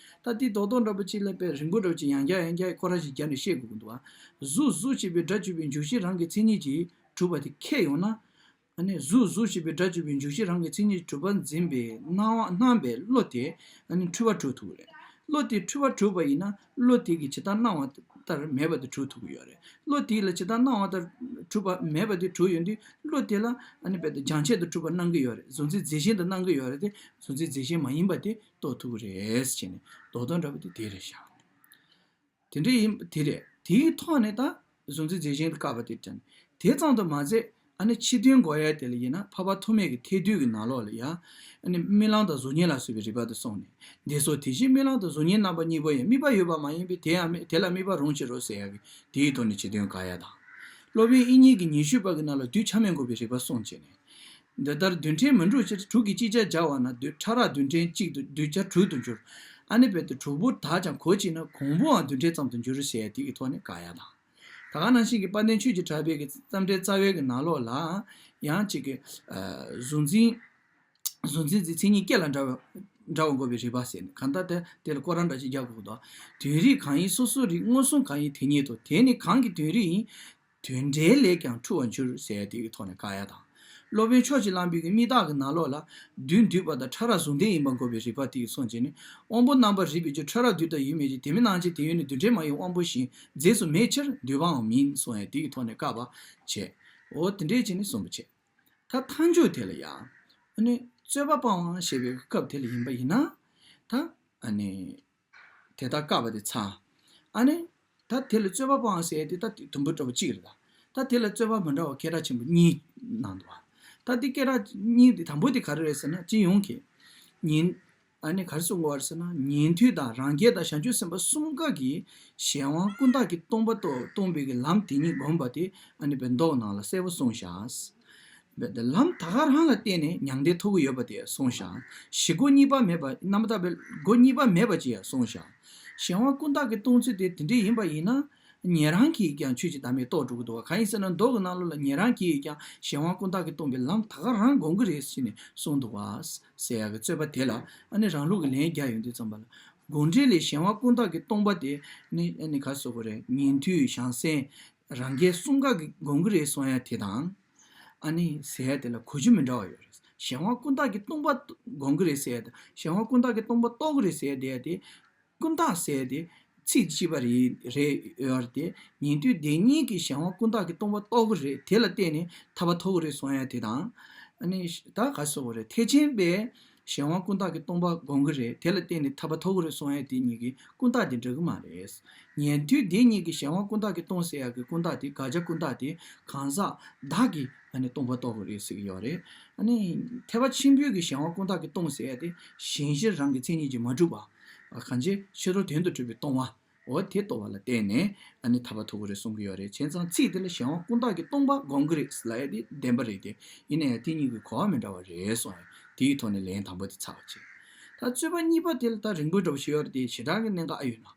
ད་དེ་རྡོག་རྡོག་འདྲ་པོ་ཅིག་ལ་དཔེ་རིང་པོ་འདྲ་པོ་ཅིག་ཡང་བསྐྱར་ཡང་བསྐྱར་ཁོ་རང་ཞིག་བརྒྱབ་ནས་བཤད་དགོས་ཀྱི་འདུག་ཨ། གཟུགས་གཟུགས་ཅེས་པའི་སྒྲ་བརྗོད་པའི་འཇུག་གཞིར་རང་གི་མཚན་ཉིད་ཀྱིས་གྲུབ་པ་དེ་ཁས་ཡོང་ན། ཨ་ནི་གཟུགས་གཟུགས་ཅེས་པའི་སྒྲ་བརྗོད་པའི་འཇུག་གཞིར་རང་གི་མཚན་ཉིད་གྲུབ་པར་འཛིན་པའི་སྣང་བ་སྣང་བའི་བློ་དེ་ཨ་ནི་འཁྲུལ་བ་གྲུབ་ཐུབ་ཀྱི་རེད། བློ་དེ་འཁྲུལ་བ་གྲུབ་པ་ཡིན་ན་བློ་དེ་གི་ཇི་ལྟར་སྣང་བ་ལྟར་མེད་པ་དེ་གྲུབ་ཐུབ་ཀྱི་ཡོད་རེད། བློ་དེ་ལ་ཇི་ལྟར་སྣང་བ་ལྟར་གྲུབ་པ་མེད་པ་དེ་གྲུབ་ཡོང་དུས་བློ་དེ་ལ་ཨ་ནི་རྦད་དེ་སྦྱང་བྱེད་དུ་གྲུབ་པ་སྣང་གི་ཡོད་རེད། གཟུང་འཛིན་རྫས་གཞན་དུ་སྣང་གི་ཡོད་རེད་དེ། གཟུང་འཛིན་རྫས་གཞན་མ་ཡིན་པ་དེ་རྟོགས་ཐུབ་ཀྱི་རེད་ཟེར་ནས་རྡོག་རྡོག་འདྲ་པོ་དེ་དེ་རེད་ཤག་དེ་འདྲ་ཡིན་དེ་རེད། དེའི་ཐོག་ནས་ད་གཟུང་འཛིན་རྫས་གཞན་དུ་བཀག་པ་དེ་དྲན། དེ་ཙམ་དུ་མ་ཟད་ཨ་ནི་ཕྱི་དོན་གོ་ཡ་དེ་ལ་ཡིན་ན་འཕགས་པ་ཐོགས་མེད་ཀྱི་ཐེག་བསྡུས་ཀྱི་ནང་ལོགས་ལ་ཡང་ཨ་ནི་རྨི་ལམ་དང་གཟུགས་བརྙན་ལ་སོགས་པའི་རིགས་པ་དེ་གསུངས་ནས། འདི་སོགས་དེ་བཞིན་རྨི་ལམ་དང་གཟུགས་བརྙན་རྣམ་པ་གཉིས་པོ་ཡང་དམིགས་པ་ཡོད་པ་མ་ཡིན་པས་དེ་ཡང་དམིགས་དེ་ལ་དམིགས་པ་རུང་ཕྱིར་རོ་ཟེར་ཡ་གི་དེའི་ཐོག་ནས་ཕྱི་དོན་དགག་ཡ་དང་། སློབ་དཔོན་དབྱིག་གཉེན་གྱིས་ཉེ་ཤོས་པ་གི་ནང་ལ་གདུལ་བྱ་མིན་དགོས་པའི་རིགས་པ་གསུངས་བྱས་ནས། འདི་ལྟར་རྡུལ་ཕྲན་མི་འགྲུབ་ཕྱིར་དྲུག་གིས་ཅིག་ཅར་སྦྱར་བ་ན་རྡུལ་ཕྲ་རགས་རྡུལ་ཕྲན་གཅིག་ཏུ་གདུལ་བྱ་དྲུག་ཏུ་འགྱུར། ཨ་ནི་རྦད་དེ་དྲུག་པོ་དག་ཀྱང་གོ་ཅིག་ན་གོང་པོའང་རྡུལ་ཕྲན་ཙམ་དུ་འགྱུར་ཟེར་ཡ་དེ་གི་ཐོག་ནས་དགག་ཡ་དང་། ད་ག་ནང་བཞིན་གྱི་དཔལ་ལྡན་ཆོས་ཀྱི་གྲགས་པའི་གི་རྩོམ་འགྲེལ་རྩ་བའི་གི་ནང་ལོགས་ལ་ཡང་གཅིག་གི་གཟུང་འཛིན། གཟུང་འཛིན་གྱི་མཚན་ཉིད་སྐྱེ་ལ་འདྲ་བ་འདྲ་བ་འགོད་པའི་རིགས་པ་ཟེར་ནས་གང་ལྟར་དེ་དེ་ལ་སྐོར་ར་འདྲ་ཞིག་རྒྱག་དགོས་འདུག་དོན་རིག་གང་ཡིན་སོ་སོའི་རིག་མངོན་སུམ་གང་ཡིན་དེ་ཉིད་དོ། དེ་ནི་གང་གི་དོན་རིག་ཡིན། དོན་འབྲེལ་ལས་ཀྱང་འཁྲུལ་བར་འགྱུར་ཟེར་དེ་གི་ཐོག་ནས་བཀག་ཡ་དང་། སློབ་དཔོན་ཕྱོགས་ཀྱིས་བླངས་པའི་གི་དམིགས་བརྟག་གི་ནང་ལོགས་ལ་རྡུལ་འདུས་པ་དང་ཕྲ་རགས་གཟུང་ལྡན་ཡིན་པར་འགོད་པའི་རིགས་པ་དེ་གི་སོང་བྱས་ནས་དབང་པོ་རྣམ་པར་རིག་པའི་རྒྱུ་ཕྲ་རགས་རྡུལ་དང་ཡུལ་མེད་ཅིང་དེ་མིན་སྣང་མཆེད་དེ་ཡུལ་ནི་རྡུལ་ཕྲན་མ་ཡིན་དབང་པོ་གཞན་རྫས་སུ་མེད་ཕྱིར་འདུས་པའང་མིན་གསུངས་ཡ་དེ་གི་ཐོག་ནས་བཀག་པ་བྱས། འོ་དེ་འདྲས་བྱས་ནས་གསུངས་པ་བྱས། ད་མཐའ་མཇུག་དེ་ལ་ཡང་ཨ་ནི་རྩོད་པ་སྤང་བ་ཞེས་པའི་སྐབས་དེ་ལ་ཡིན་པ་ཡིན་ན་ད་ཨ་ནི་དེ་ལྟར་བཀག་པ་དེ་ཚར། ཨ་ནི་ད་དེ་ལ་རྩོད་པ་སྤང་ཟེར་དེ་ད་དུམ་བུ་འདྲ་པོ་གཅིག་རེད་ད། ད་དེ་ལ་རྩོད་པ་མི་འདྲ་བ་སྐད་གྲགས་ཆེན་པོ་གཉིས་གནང་འདུག་བ། ད་དེ་སྐད་གྲགས་གཉིས་དེ་དང་པོ་དེ་ག་རེ་རེད་ཟེར་ན་སྤྱི་ཡོངས་ཀྱི་ཉིན། ཨ་ནི་ག་རེ་གསུང་དགོས་པ་རེད་ཟེར་ན་ཉན་ཐོས་དང་རང་རྒྱལ་དང་བྱང་ཆུབ་སེམས་དཔའ་གསུམ་ཀ་གིས་གཞན་དབང་ཀུན་བཏགས་ཀྱིས་སྟོང་པ་རྟོགས་སྟོང་པའི་གི་ལམ་དེ་ཉིད་བསྒོམ་པ་དེ་ཨ་ནི་བའི་མདོ་ནང་ལ་གསལ་པོ་གསུངས་བཞག་བས་ཏེ་ལམ་ད་ག་རང་ལ་བརྟེན་ནས་མྱང་འདས་ཐོབ་ཀྱི་ཡོད་པ་དེ་གསུངས་བཞག་བཞི་སྒོ་གཉིས་པ་མེད་པ་རྣམ་པར་དག་པའི་སྒོ་གཉིས་པ་མེད་པ་ཅིག་ཡང་གསུངས་བཞག་གཞན་དབང་ཀུན་བཏགས་ཀྱིས་སྟོང་ཚུལ་དེ་དེ་འདྲ་ཡིན་པ་ཡིན་ན། ཉན་རང་གིས་ཀྱང་ཆོས་ཀྱི་བདག་མེད་རྟོགས་འགྲོ་གི་འདུག་བ། གང་ཡིན་ཟེར་ན་མདོ་གི་ནང་ལོགས་ལ་ཉན་རང་གིས་ཀྱང་གཞན་དབང་ཀུན་བཏགས་ཀྱིས་སྟོང་པའི་ལམ་ད་ག་རང་སྒོམ་གྱི་རེད་ཟེར་ནས་གསུངས་འདུག་བ། ཟེར་ཡག་གི་རྩོད་པ་དེ་ལ་ཨ་ནི་རང་ལུགས་ཀྱི་ལན་རྒྱག་ཡོང་དུས་ཙམ་པ་ལ་དགོངས་འགྲེལ་ལས་གཞན་དབང་ཀུན་བཏགས་ཀྱིས་སྟོང་པ་དེ་ནི་ཨ་ནི་ག་རེ་ཟེར་དགོས་རེད། ཉན་ཐོས་བྱང་སེམས་རང་རྒྱལ་གསུམ་ཀ་གིས་སྒོམ་གྱི་རེད་གསུང་ཡ་དེ་དང་། ཨ་ནི་ཟེར་ཡ་དེ་ལ་གོ་རྒྱུ་མི་འདྲ་བ་ཡོད་རེད། གཞན་དབང་ཀུན་བཏགས་ཀྱིས་སྟོང་པ་སྒོམ་གྱི་རེད་ཟེར་ཡ་དང་གཞན་དབང་ཀུན་བཏགས་ཀྱིས་སྟོང་པ་རྟོགས་ཀྱི་རེད་ཟེར་ཡ་དེ་ཡ་དེ། ཀུན་བཏགས་ཟེར་ཡ་དེ་ཚིག་གཅིག་པ་རེད་རེད་ཡོད་རེད་དེ། ཉན་ཐོས་སྡེ་གཉིས་ཀྱིས་གཞན་དབང་ཀུན་བཏགས་ཀྱིས་སྟོང་པ་རྟོགས་ཀྱི་རེད་དེ་ལ་བརྟེན་ནས་ཐར་པ་ཐོབ་ཀྱི་རེད་གསུང་ཡ་དེ་དང་། ཨ་ནི་ད་ག་རེ་ཟེར་དགོས་རེད། ཐེག་ཆེན་པས་གཞན་དབང་ཀུན་བཏགས་ཀྱིས་སྟོང་པ་སྒོམ་གྱི་རེད་དེ་ལ་བརྟེན་ནས་ཐར་པ་ཐོབ་ཀྱི་རེད་གསུང་ཡ་དེ་གཉིས་ཀྱི་ཀུན་བཏགས་དེ་འགྲིག་གི་མ་རེད། ཉན་ཐོས་སྡེ་གཉིས་ཀྱིས་གཞན་དབང་ཀུན་བཏགས་ཀྱིས་སྟོང་ཟེར་ཡག་གི་ཀུན་བཏགས་དེ་དགག་བྱ་ཀུན་བཏགས་དེ་གང་ཟག་བདག་གིས་ཨ་ནི་སྟོང་པ་རྟོགས་ཀྱི་རེད་ཟེར་གྱི་ཡོད་རེད། ཨ་ནི་ཐེག་པ་ཆེན་པོའི་གི་གཞན་དབང་ཀུན་བཏགས་ཀྱིས་སྟོང་ཟེར་ཡ་དེ་གཞན་གཞིར་རང་གི་མཚན་ཉིད་ཀྱིས་མ་གྲུབ་པ། གང་ཕྱིར་ཕྱི་རོལ་དོན་དུ་གྲུབ་པའི་སྟོང་པ། འོ་དེ་རྟོགས་པ་ལ་བརྟེན་ནས་ཨ་ནི་ཐར་པ་ཐོབ་ཀྱི་རེད་གསུང་གི་ཡོད་རེད། བྱས་ཙང་ཚིག་དེ་ལ་གཞན་དབང་ཀུན་བཏགས་ཀྱིས་སྟོང་པ་སྒོམ་གྱི་རེད་ལབ་ཡ་དེ་བདེན་པ་རེད་དེ། ཡིན་ན་ཡང་དེ་གཉིས་ཀྱི་གོ་བ་མི་འདྲ་བ་རེད་གསུངས་ཡ་དེའི་ཐོག་ནས་ལན་དང་པོ་དེ་ཚར་བ་བྱས། ད་རྩོད་པ་གཉིས་པ་དེ་ལ་ད་རིང་པོ་འདྲ་བོ་ཞིག་ཡོད་རེད་དེ་ཞེ་དྲག་གི་གནད་འགག་ཨ་ཡོད་ན།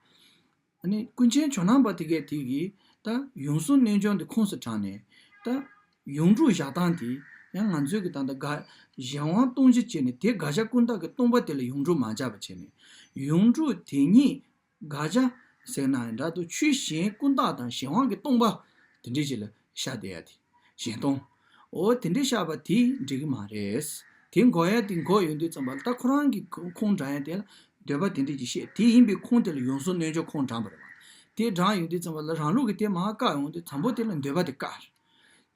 ཨ་ནི་ཀུན་མཁྱེན་ཇོ་ནང་པ་དེ་གས་དེ་གིས་ད་ཡོངས་སུ་གནོད་འཇོམས་དེ་ཁོངས་སུ་དྲངས་ནས་ད་ཡོངས་གྲུབ་བཞག་སྟངས་དེ་ཡང་ང་ཚོའི་གི་ད་ལྟ་ག་གཞན་དབང་སྟོང་ཞི་བྱས་ནས་དེ་དགག་བྱ་ཀུན་བཏགས་ཀྱིས་སྟོང་པ་དེ་ལ་ཡོངས་གྲུབ་མ་སྦྱར་བ་བྱས་ནས་ཡོངས་གྲུབ་དེ་ཉིད་དགག་བྱ་ཟེར་ན་འདྲ་འདུག་ཆོས་གཞན་ཀུན་བཏགས་དང་གཞན་དབང་གིས་སྟོང་པ་དེ་འདྲས་ཅིག་ལ་བཞག་བསྡད་ཡ་དེ་གཞན་སྟོང་། འོ་དེ་འདྲས་བཞག་པ་དེ་འགྲིག་གི་མ་རེད། དེ་འགོག་ཡ་དེ་འགོག་ཡོང་དུས་ཙམ་པ་ལ་ད་ཁོ་རང་གི་ཁོང་དྲངས་ཡ་དེ་ལ་འདོད་པ་དེ་འདྲས་ཅིག་བཤད་དེ་ཡིན་པའི་ཁོང་དེ་ལ་ཡོངས་སུ་གནོད་འཇོམས་ཁོང་དྲངས་པ་རེད་བ། དེ་དྲངས་ཡོང་དུས་ཙམ་པ་ལ་རང་ལུགས་ཀྱི་དེ་མར་བཀག་ཡོང་དུས་དང་པོ་དེ་ལ་འདོད་པ་དེ་བཀག་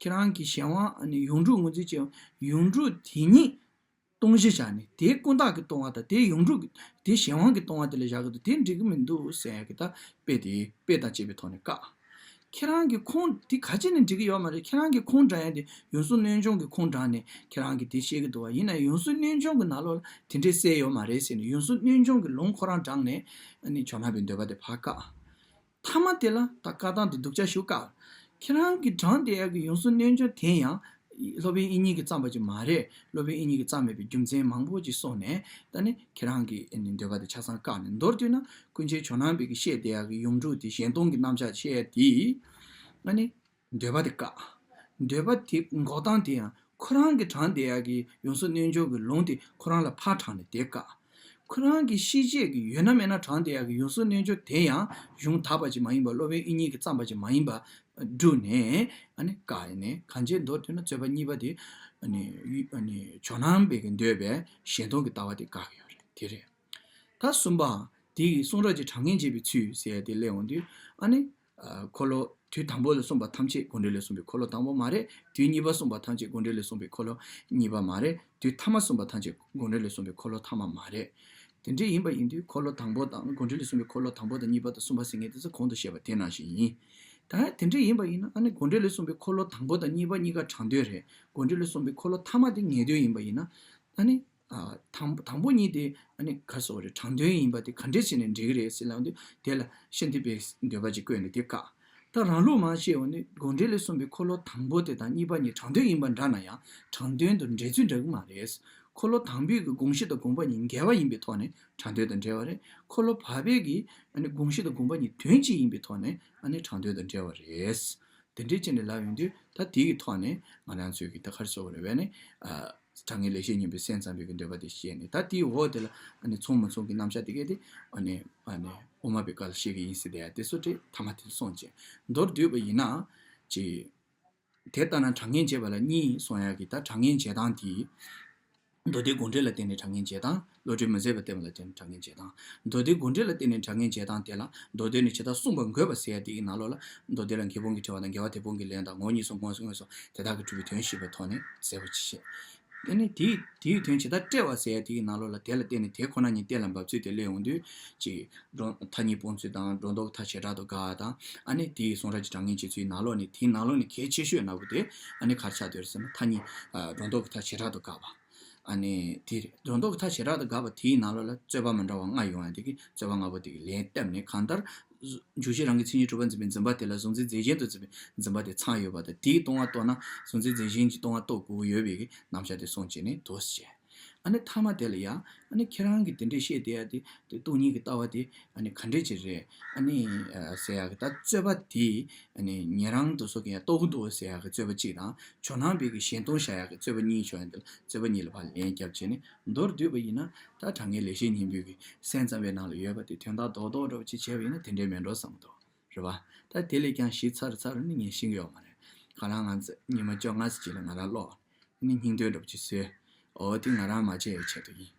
ཁྱེད་རང་གི་གཞན་དབང་ཨ་ནི་ཡོངས་གྲུབ་ངོས་འཛིན་བྱས་ཡོངས་གྲུབ་དེ་ཉིད་སྟོང་གཞི་བཞག་ནས་དེ་ཀུན་བཏགས་ཀྱིས་སྟོང་བ་དང་དེ་ཡོངས་གྲུབ་ཀྱི་དེ་གཞན་དབང་གིས་སྟོང་བ་དེ་ལ་བཞག་གི་འདུག་དེ་འགྲིག་གི་མི་འདུག་ཟེར་ཡ་གི་ད་དཔེ་དེ་དཔེ་དང་བཅས་པའི་ཐོག་ནས་བཀག་ཁྱེད་རང་གི་ཁོང་དེ་ག་ཅི་ནས་འགྲིག་གི་ཡོད་མ་རེད། ཁྱེད་རང་གི་ཁོང་དྲངས་ཡ་དེ་ཡོངས་སུ་གནོད་འཇོམས་ཀྱི་ཁོང་དྲངས་ནས་ཁྱེད་རང་གིས་དེ་བཤད་གི་འདུག་བ། ཡིན་ན་ཡོངས་སུ་གནོད་འཇོམས་ཀྱི་ནང་ལོགས་ལ་དེ་འདྲས་གསལ་ཡོད་མ་རེད་ཟེར་ནས་ཡོངས་སུ་གནོད་འཇོམས་ཀྱི་ལུང་ཁོ་རང་དྲངས་ནས་ཨ་ནི་ཇོ་ནང་པའི་འདོད་པ་དེ་ཕར་བཀག་མཐའ་མ་དེ་ལ་ད་བཀག་སྟངས་དེ་སྡུག་ཅག་ཞིག་བཀག་ཁྱེད་རང་གིས་དྲངས་བསྡད་ཡག་གི་ཡོངས་སུ་གནོད་འཇོམས་དེ་ཡང་སློབ་དཔོན་དབྱིག་གཉེན་གྱིས་བརྩམས་པ་ཅིག་མ་རེད། སློབ་དཔོན་དབྱིག་གཉེན་གྱིས་བརྩམས་མེད་པའི་རྒྱུ་མཚན་མང་པོ་ཅིག་གསུངས་ནས་ད་ནི་ཁྱེད་རང་གི་ཨ་ནི་འདོད་པ་དེ་ཆ་ཚང་བཀག་ནས། མདོར་བསྡུས་ན་ཀུན་མཁྱེན་ཇོ་ནང་པས་ཀྱིས་བཤད་བསྡད་ཡག་གི་ཡོངས་གྲུབ་དེ་གཞན་སྟོང་གི་རྣམ་གཞག་བཤད་ཡ་དེ་ཨ་ནི་འདོད་པ་དེ་བཀག་འདོད་པ་དེ་འགོག་སྟངས་དེ་ཡང་ ཁོ་རང་གིས་དྲངས་བསྡད་ཡག་གི་ཡོངས་སུ་གནོད་འཇོག་གི་ལུང་དེ་ཁོ་རང་ལ་ཕར་དྲངས་ནས་དེ་བཀག། ཁོ་རང་གི་ཤེས་བྱེད་ཀྱི་ཡོད་ན་མེད་ན་དྲངས་བསྡད་ཡག་གི་ཡོངས་སུ་གནོད་འཇོག་དེ་ཡང་གཞུང་དག་པ་ཅིག་མ་ཡིན་པ། སློབ་དཔོན་དབྱིག་གཉེན་གྱིས་བརྩམས་པ་ཅིག་མ་ཡིན་པ་བསྒྲུབས་ནས། ཨ་ནི་བཀག་ནས། གང་ཅིའི་མདོར་བསྡུས་ན་རྩོད་པ་གཉིས་པ་དེ་ཨ་ནི་ཨ་ནི་ཇོ་ནང་པའི་གི་འདོད་པའི་གཞན་སྟོང་གི་ལྟ་བ་དེ་བཀག་གི་ཡོད་རེད། དེ་རེད། ད་གསུམ་པ། དེ་ཡི་གསུང་རབ་ཀྱི་དྲང་ངེས་འབྱེད་པའི་ཚུལ་ཟེར་ཡ་དེ་སླེབས་འོང་དུས། ཨ་ནི་ཨ་འཁོར་ལོ་དུས་དང་པོ་ལ་གསུངས་པ་ཐམས་ཅད་དགོངས་འགྲེལ་ལས་གསུངས་པའི་འཁོར་ལོ་དང་པོ་མ་རེད། དུས་གཉིས་པ་གསུངས་པ་ཐམས་ཅད་དགོངས་འགྲེལ་ལས་གསུངས་པའི་འཁོར་ལོ་གཉིས་པ་མ་རེད། དུས་ཐ་མ་གསུངས་པ་ཐམས་ཅད་དགོངས་འགྲེལ་ལས་གསུངས་པའི་འཁོར་ལོ་ཐ་མ་མ་རེད། དེ་འདྲ་ཡིན་པ་ཡིན་དུས་འཁོར་ལོ་དང་པོ་དང་། དགོངས་འགྲེལ་ལས་གསུངས་པའི་འཁོར་ལོ་དང་པོ་དང་གཉིས་པ་དང་གསུམ་པ་ཟེར་མཁན་དེ་ཚོ་གོང་དུ་བཤད་པ་དེ་ནང་བཞིན་ཡིན། ད་དེ་འདྲ་ཡིན་པ་ཡིན་ན། ཨ་ནི་དགོངས་འགྲེལ་ལས་གསུངས་པའི་འཁོར་ལོ་དང་པོ་དང་གཉིས་པ་གཉིས་ཀ་དྲང་དོན་རེད། དགོངས་འགྲེལ་ལས་གསུངས་པའི་འཁོར་ལོ་ཐ་མ་དེ་ངེས་དོན་ཡིན་པ་ཡིན་ན། ཨ་ནི་ཨ་དང་དང་པོ་གཉིས་དེ་ཨ་ནི་ག་རེ་ཟེར་དགོས་རེད། དྲང་དོན་ཡིན་པ་དེ་ག་འདྲས་བྱས་ནས་འགྲིག་གི་རེད་ཟེར་ལབ་དུས། དེ་ལ་ཤཱནྟི་པའི་འདོད་པ་ཅིག་བཀོད་ནས་དེ་བཀག། ད་རང་ལུགས་མ་བཤད་འོ་ནི་དགོངས་འགྲེལ་ལས་གསུངས་པའི་འཁོར་ལོ་དང་པོ་དེ་དང་གཉིས་པ་གཉིས་དྲང་དོན་ཡིན་པ་འདྲ་ན་ཡང་། དྲང་དོན་དང་འགྲེལ་ཚུལ་འདྲ་གི་མ་རེད། འཁོར་ལོ་དང་པོའི་གི་དགོངས་གཞི་དང་དགོངས་པ་གཉིས་འགལ་བ་ཡིན་པའི་ཐོག་ནས་དྲང་དོན་དང་འབྲེལ་བ་རེད། འཁོར་ལོ་བར་པའི་གི་ཨ་ནི་དགོངས་གཞི་དང་དགོངས་པ་གཉིས་དོན་གཅིག་ཡིན་པའི་ཐོག་ནས་ཨ་ནི་དྲང་དོན་དང་འབྲེལ་བ་རེད། དེ་འདྲའི་ཅན་དུ་ལབ་ཡོང་དུས། ད་དེའི་ཐོག་ནས་ང་རང་ཚོའི་གི་ད་ག་རེ་ཟེར་དགོས་རེད་པས་ནི། ཨ་དྲང་ངེས་ལེགས་བཤད་སྙིང་པོའི་སེམས་ཙམ་པའི་གི་འདོད་པ་དེ་བཤད་ནས། ད་དེའི་འོག་དེ་ལ་ཨ་ནི་མཚུངས་མ་མཚུངས་ཀྱི་རྣམ་གཞག་དེ་གས་དེ་ཨ་ནི་ཨ་ནི་དབུ་མ་པའི་བཀའ་ལ་བཤད་ཀྱི་ཡིན་ཟེར་དེ་ཡ་དེ་སོ་ཏྲེ་ཐ་མ་དེ་ལ་སོང་བྱས། མདོར་བསྡུས་པ་ཡིན་ན། ཅིག་དེ་ལྟ་ན་དྲང་ངེས་འབྱེད་པ་ལ་གཉིས་གསུང་ཡག་གི། ད་དྲང་ངེས་འབྱེད་སྟངས་དེ། མདོ་སྡེ་དགོངས་འགྲེལ་ལ་བརྟེན་ནས་དྲང་ངེས་འབྱེད་སྟངས། བློ་གྲོས་མི་ཟད་པ་བསྟན་པ་ལ་བརྟེན་ནས་དྲང་ངེས་འབྱེད་སྟངས། མདོ་སྡེ་དགོངས་འགྲེལ་ལ་བརྟེན་ནས་དྲང་ངེས་འབྱེད་སྟངས་དེ་ལ། མདོ་སྡེ་ནས་ཇི་ལྟར་གསུངས་པ་འགོད་པ་ཟེར་ཡ་དེ་གི་ནང་ལོགས་ལ། མདོ་སྡེ་ལ་འགལ་སྤོང་གི་དྲི་བ་དང་། འགལ་བ་དེད་དཔོན་གྱི་ལན་དང་། ངོ་བོ་ཉིད་གསུམ་དངོས་སུ་དངོས་སུ་དེ་དག་གི་གྲུབ་པའི་དོན་ཞེས་པའི་ཐོག་ནས་གསལ་པོ་ཅིག་བཤད། དེ་ནས་དེའི་དེའི་དོན་ཇི་ལྟར་བཀྲལ་བ་ཟེར་ཡ་དེ་གི་ནང་ལོགས་ལ། དེ་ལ་བརྟེན་ནས་དེ་ཁོ་ན་ཉིད་གཏན་ལ་འབེབས་ཚུལ་དེ་སླེབས་ཡོང་དུས། ཅིག་སྒྲོ་མཐའ་གཉིས་སྤོང་ཚུལ་དང་། སྒྲོ་འདོགས་ཀྱི་མཐའ་བྱེ་བྲག་ཏུ་དགག་པ་དང་། ཨ་ནི་དེའི་གསུང་རབ་ཀྱི་དྲང་ངེས་འབྱེད་ཚུལ་ནང་ལོགས་ནས། དེའི་ནང་ལོགས་ནས་གལ་ཆེ་ཤོས་ནོར་བུ་དེ་ཨ་ནི་ག་རེ་ཆགས་བསྡད་ཡོད་ཟེར་ན། མཐའ་གཉིས་ཨ་སྒྲོ་འདོགས་ཀྱི་མཐའ་བྱེ་བྲག་ཏུ་དགག་པ། ཨ་ནི་དེ་རེད། སྒྲོ་འདོགས་ཀྱི་མཐའ་བྱེ་བྲག་ཏུ་དགག་པ་དེའི་ནང་ལོགས་ལ་རྩོད་པ་མི་འདྲ་བ་ལྔ་ཡོང་ཡ་དེ་གི་རྩོད་པ་ལྔ་པོ་དེ་གི་ལན་བཏབ་ནས། གང་ལྟར་འཇུག་བྱེད་རང་གི་མཚན་ཉིད་གྲུབ་པར་འཛིན་པའི་འཛིན་པ་དེ་ལ་གཟུང་འཛིན་རྫས་གཞན་དུ་འཛིན་པའི་འཛིན་པ་དེ་ཚང་ཡོད་པ་དང་། དེའི་ལྟུང་བ་རྟོགས་ན་གཟུང་འཛིན་རྫས་གཞན་གྱི་ལྟུང་བ་རྟོགས་དགོས་ཀྱི་ཡོད་པའི་གི་རྣམ་གཞག་དེ་གསུངས་བྱས་ནས་དོ་ཟེར། ཨ་ནི་མཐའ་མ་དེ་ལ་ཡང་། ཨ་ནི་ཁྱེད་རང་གིས་དེ་འདྲས་བཤད་བསྡད་ཡ་དེ། དེ་སྟོང་ཉིད་ཀྱི་ལྟ་བ་དེ་ཨ་ནི་ག་འདྲས་ཅིག་རེད། ཨ་ནི་ཨ་ཟེར་ཡ་གི་ད་རྩོད་པ་དེ་ཨ་ནི་ཉན་རང་དེ་ཚོ་གིས་ཡང་རྟོགས་ཀྱི་འདུག་ཟེར་ཡ་གི་རྩོད་པ་གཅིག་དང་། ཇོ་ནང་པའི་གི་གཞན་སྟོང་བཞག་ཡ་གི་རྩོད་པ་གཉིས་བྱུང་ཡ་དེ་ལ། རྩོད་པ་གཉིས་ལ་ཕར་ལན་བརྒྱབ་བྱས་ནས། མདོར་བསྡུས་པ་ཡིན་ན། ད་དྲང་ངེས་ལེགས་བཤད་སྙིང་པོའི་གི་སེམས་ཙམ་པའི་ནང་ལ་ཡོད་པ་དེ་དོན་དག་རྡོག་རྡོག་འདྲ་བོ་ཅིག་བྱས་པ་ཡིན་ན་དེ་འདྲས་མེད་འགྲོ་བསམ་གྱི་འདུག་རེད་པ། ད་དེ་ལས་ཀྱང་ཞིབ་ཚགས་རུ་ཚགས་རུ་ནི་ངས་ཤེས་ཀྱི་ཡོད་མ་རེད། གང་ལྟར་ང་ཚོ་ཉི་མ་བཅོ་ལྔ་ཙམ་ཅིག་ལ་ང་རང་ཀློག་ནི་སྙིང་དོན་འདྲ་བོ་ཅིག་བཟོས། འོ་དེ་ང་རང་མ་བརྗེད་ཡའི་ཆེད་དུ་ཡིན།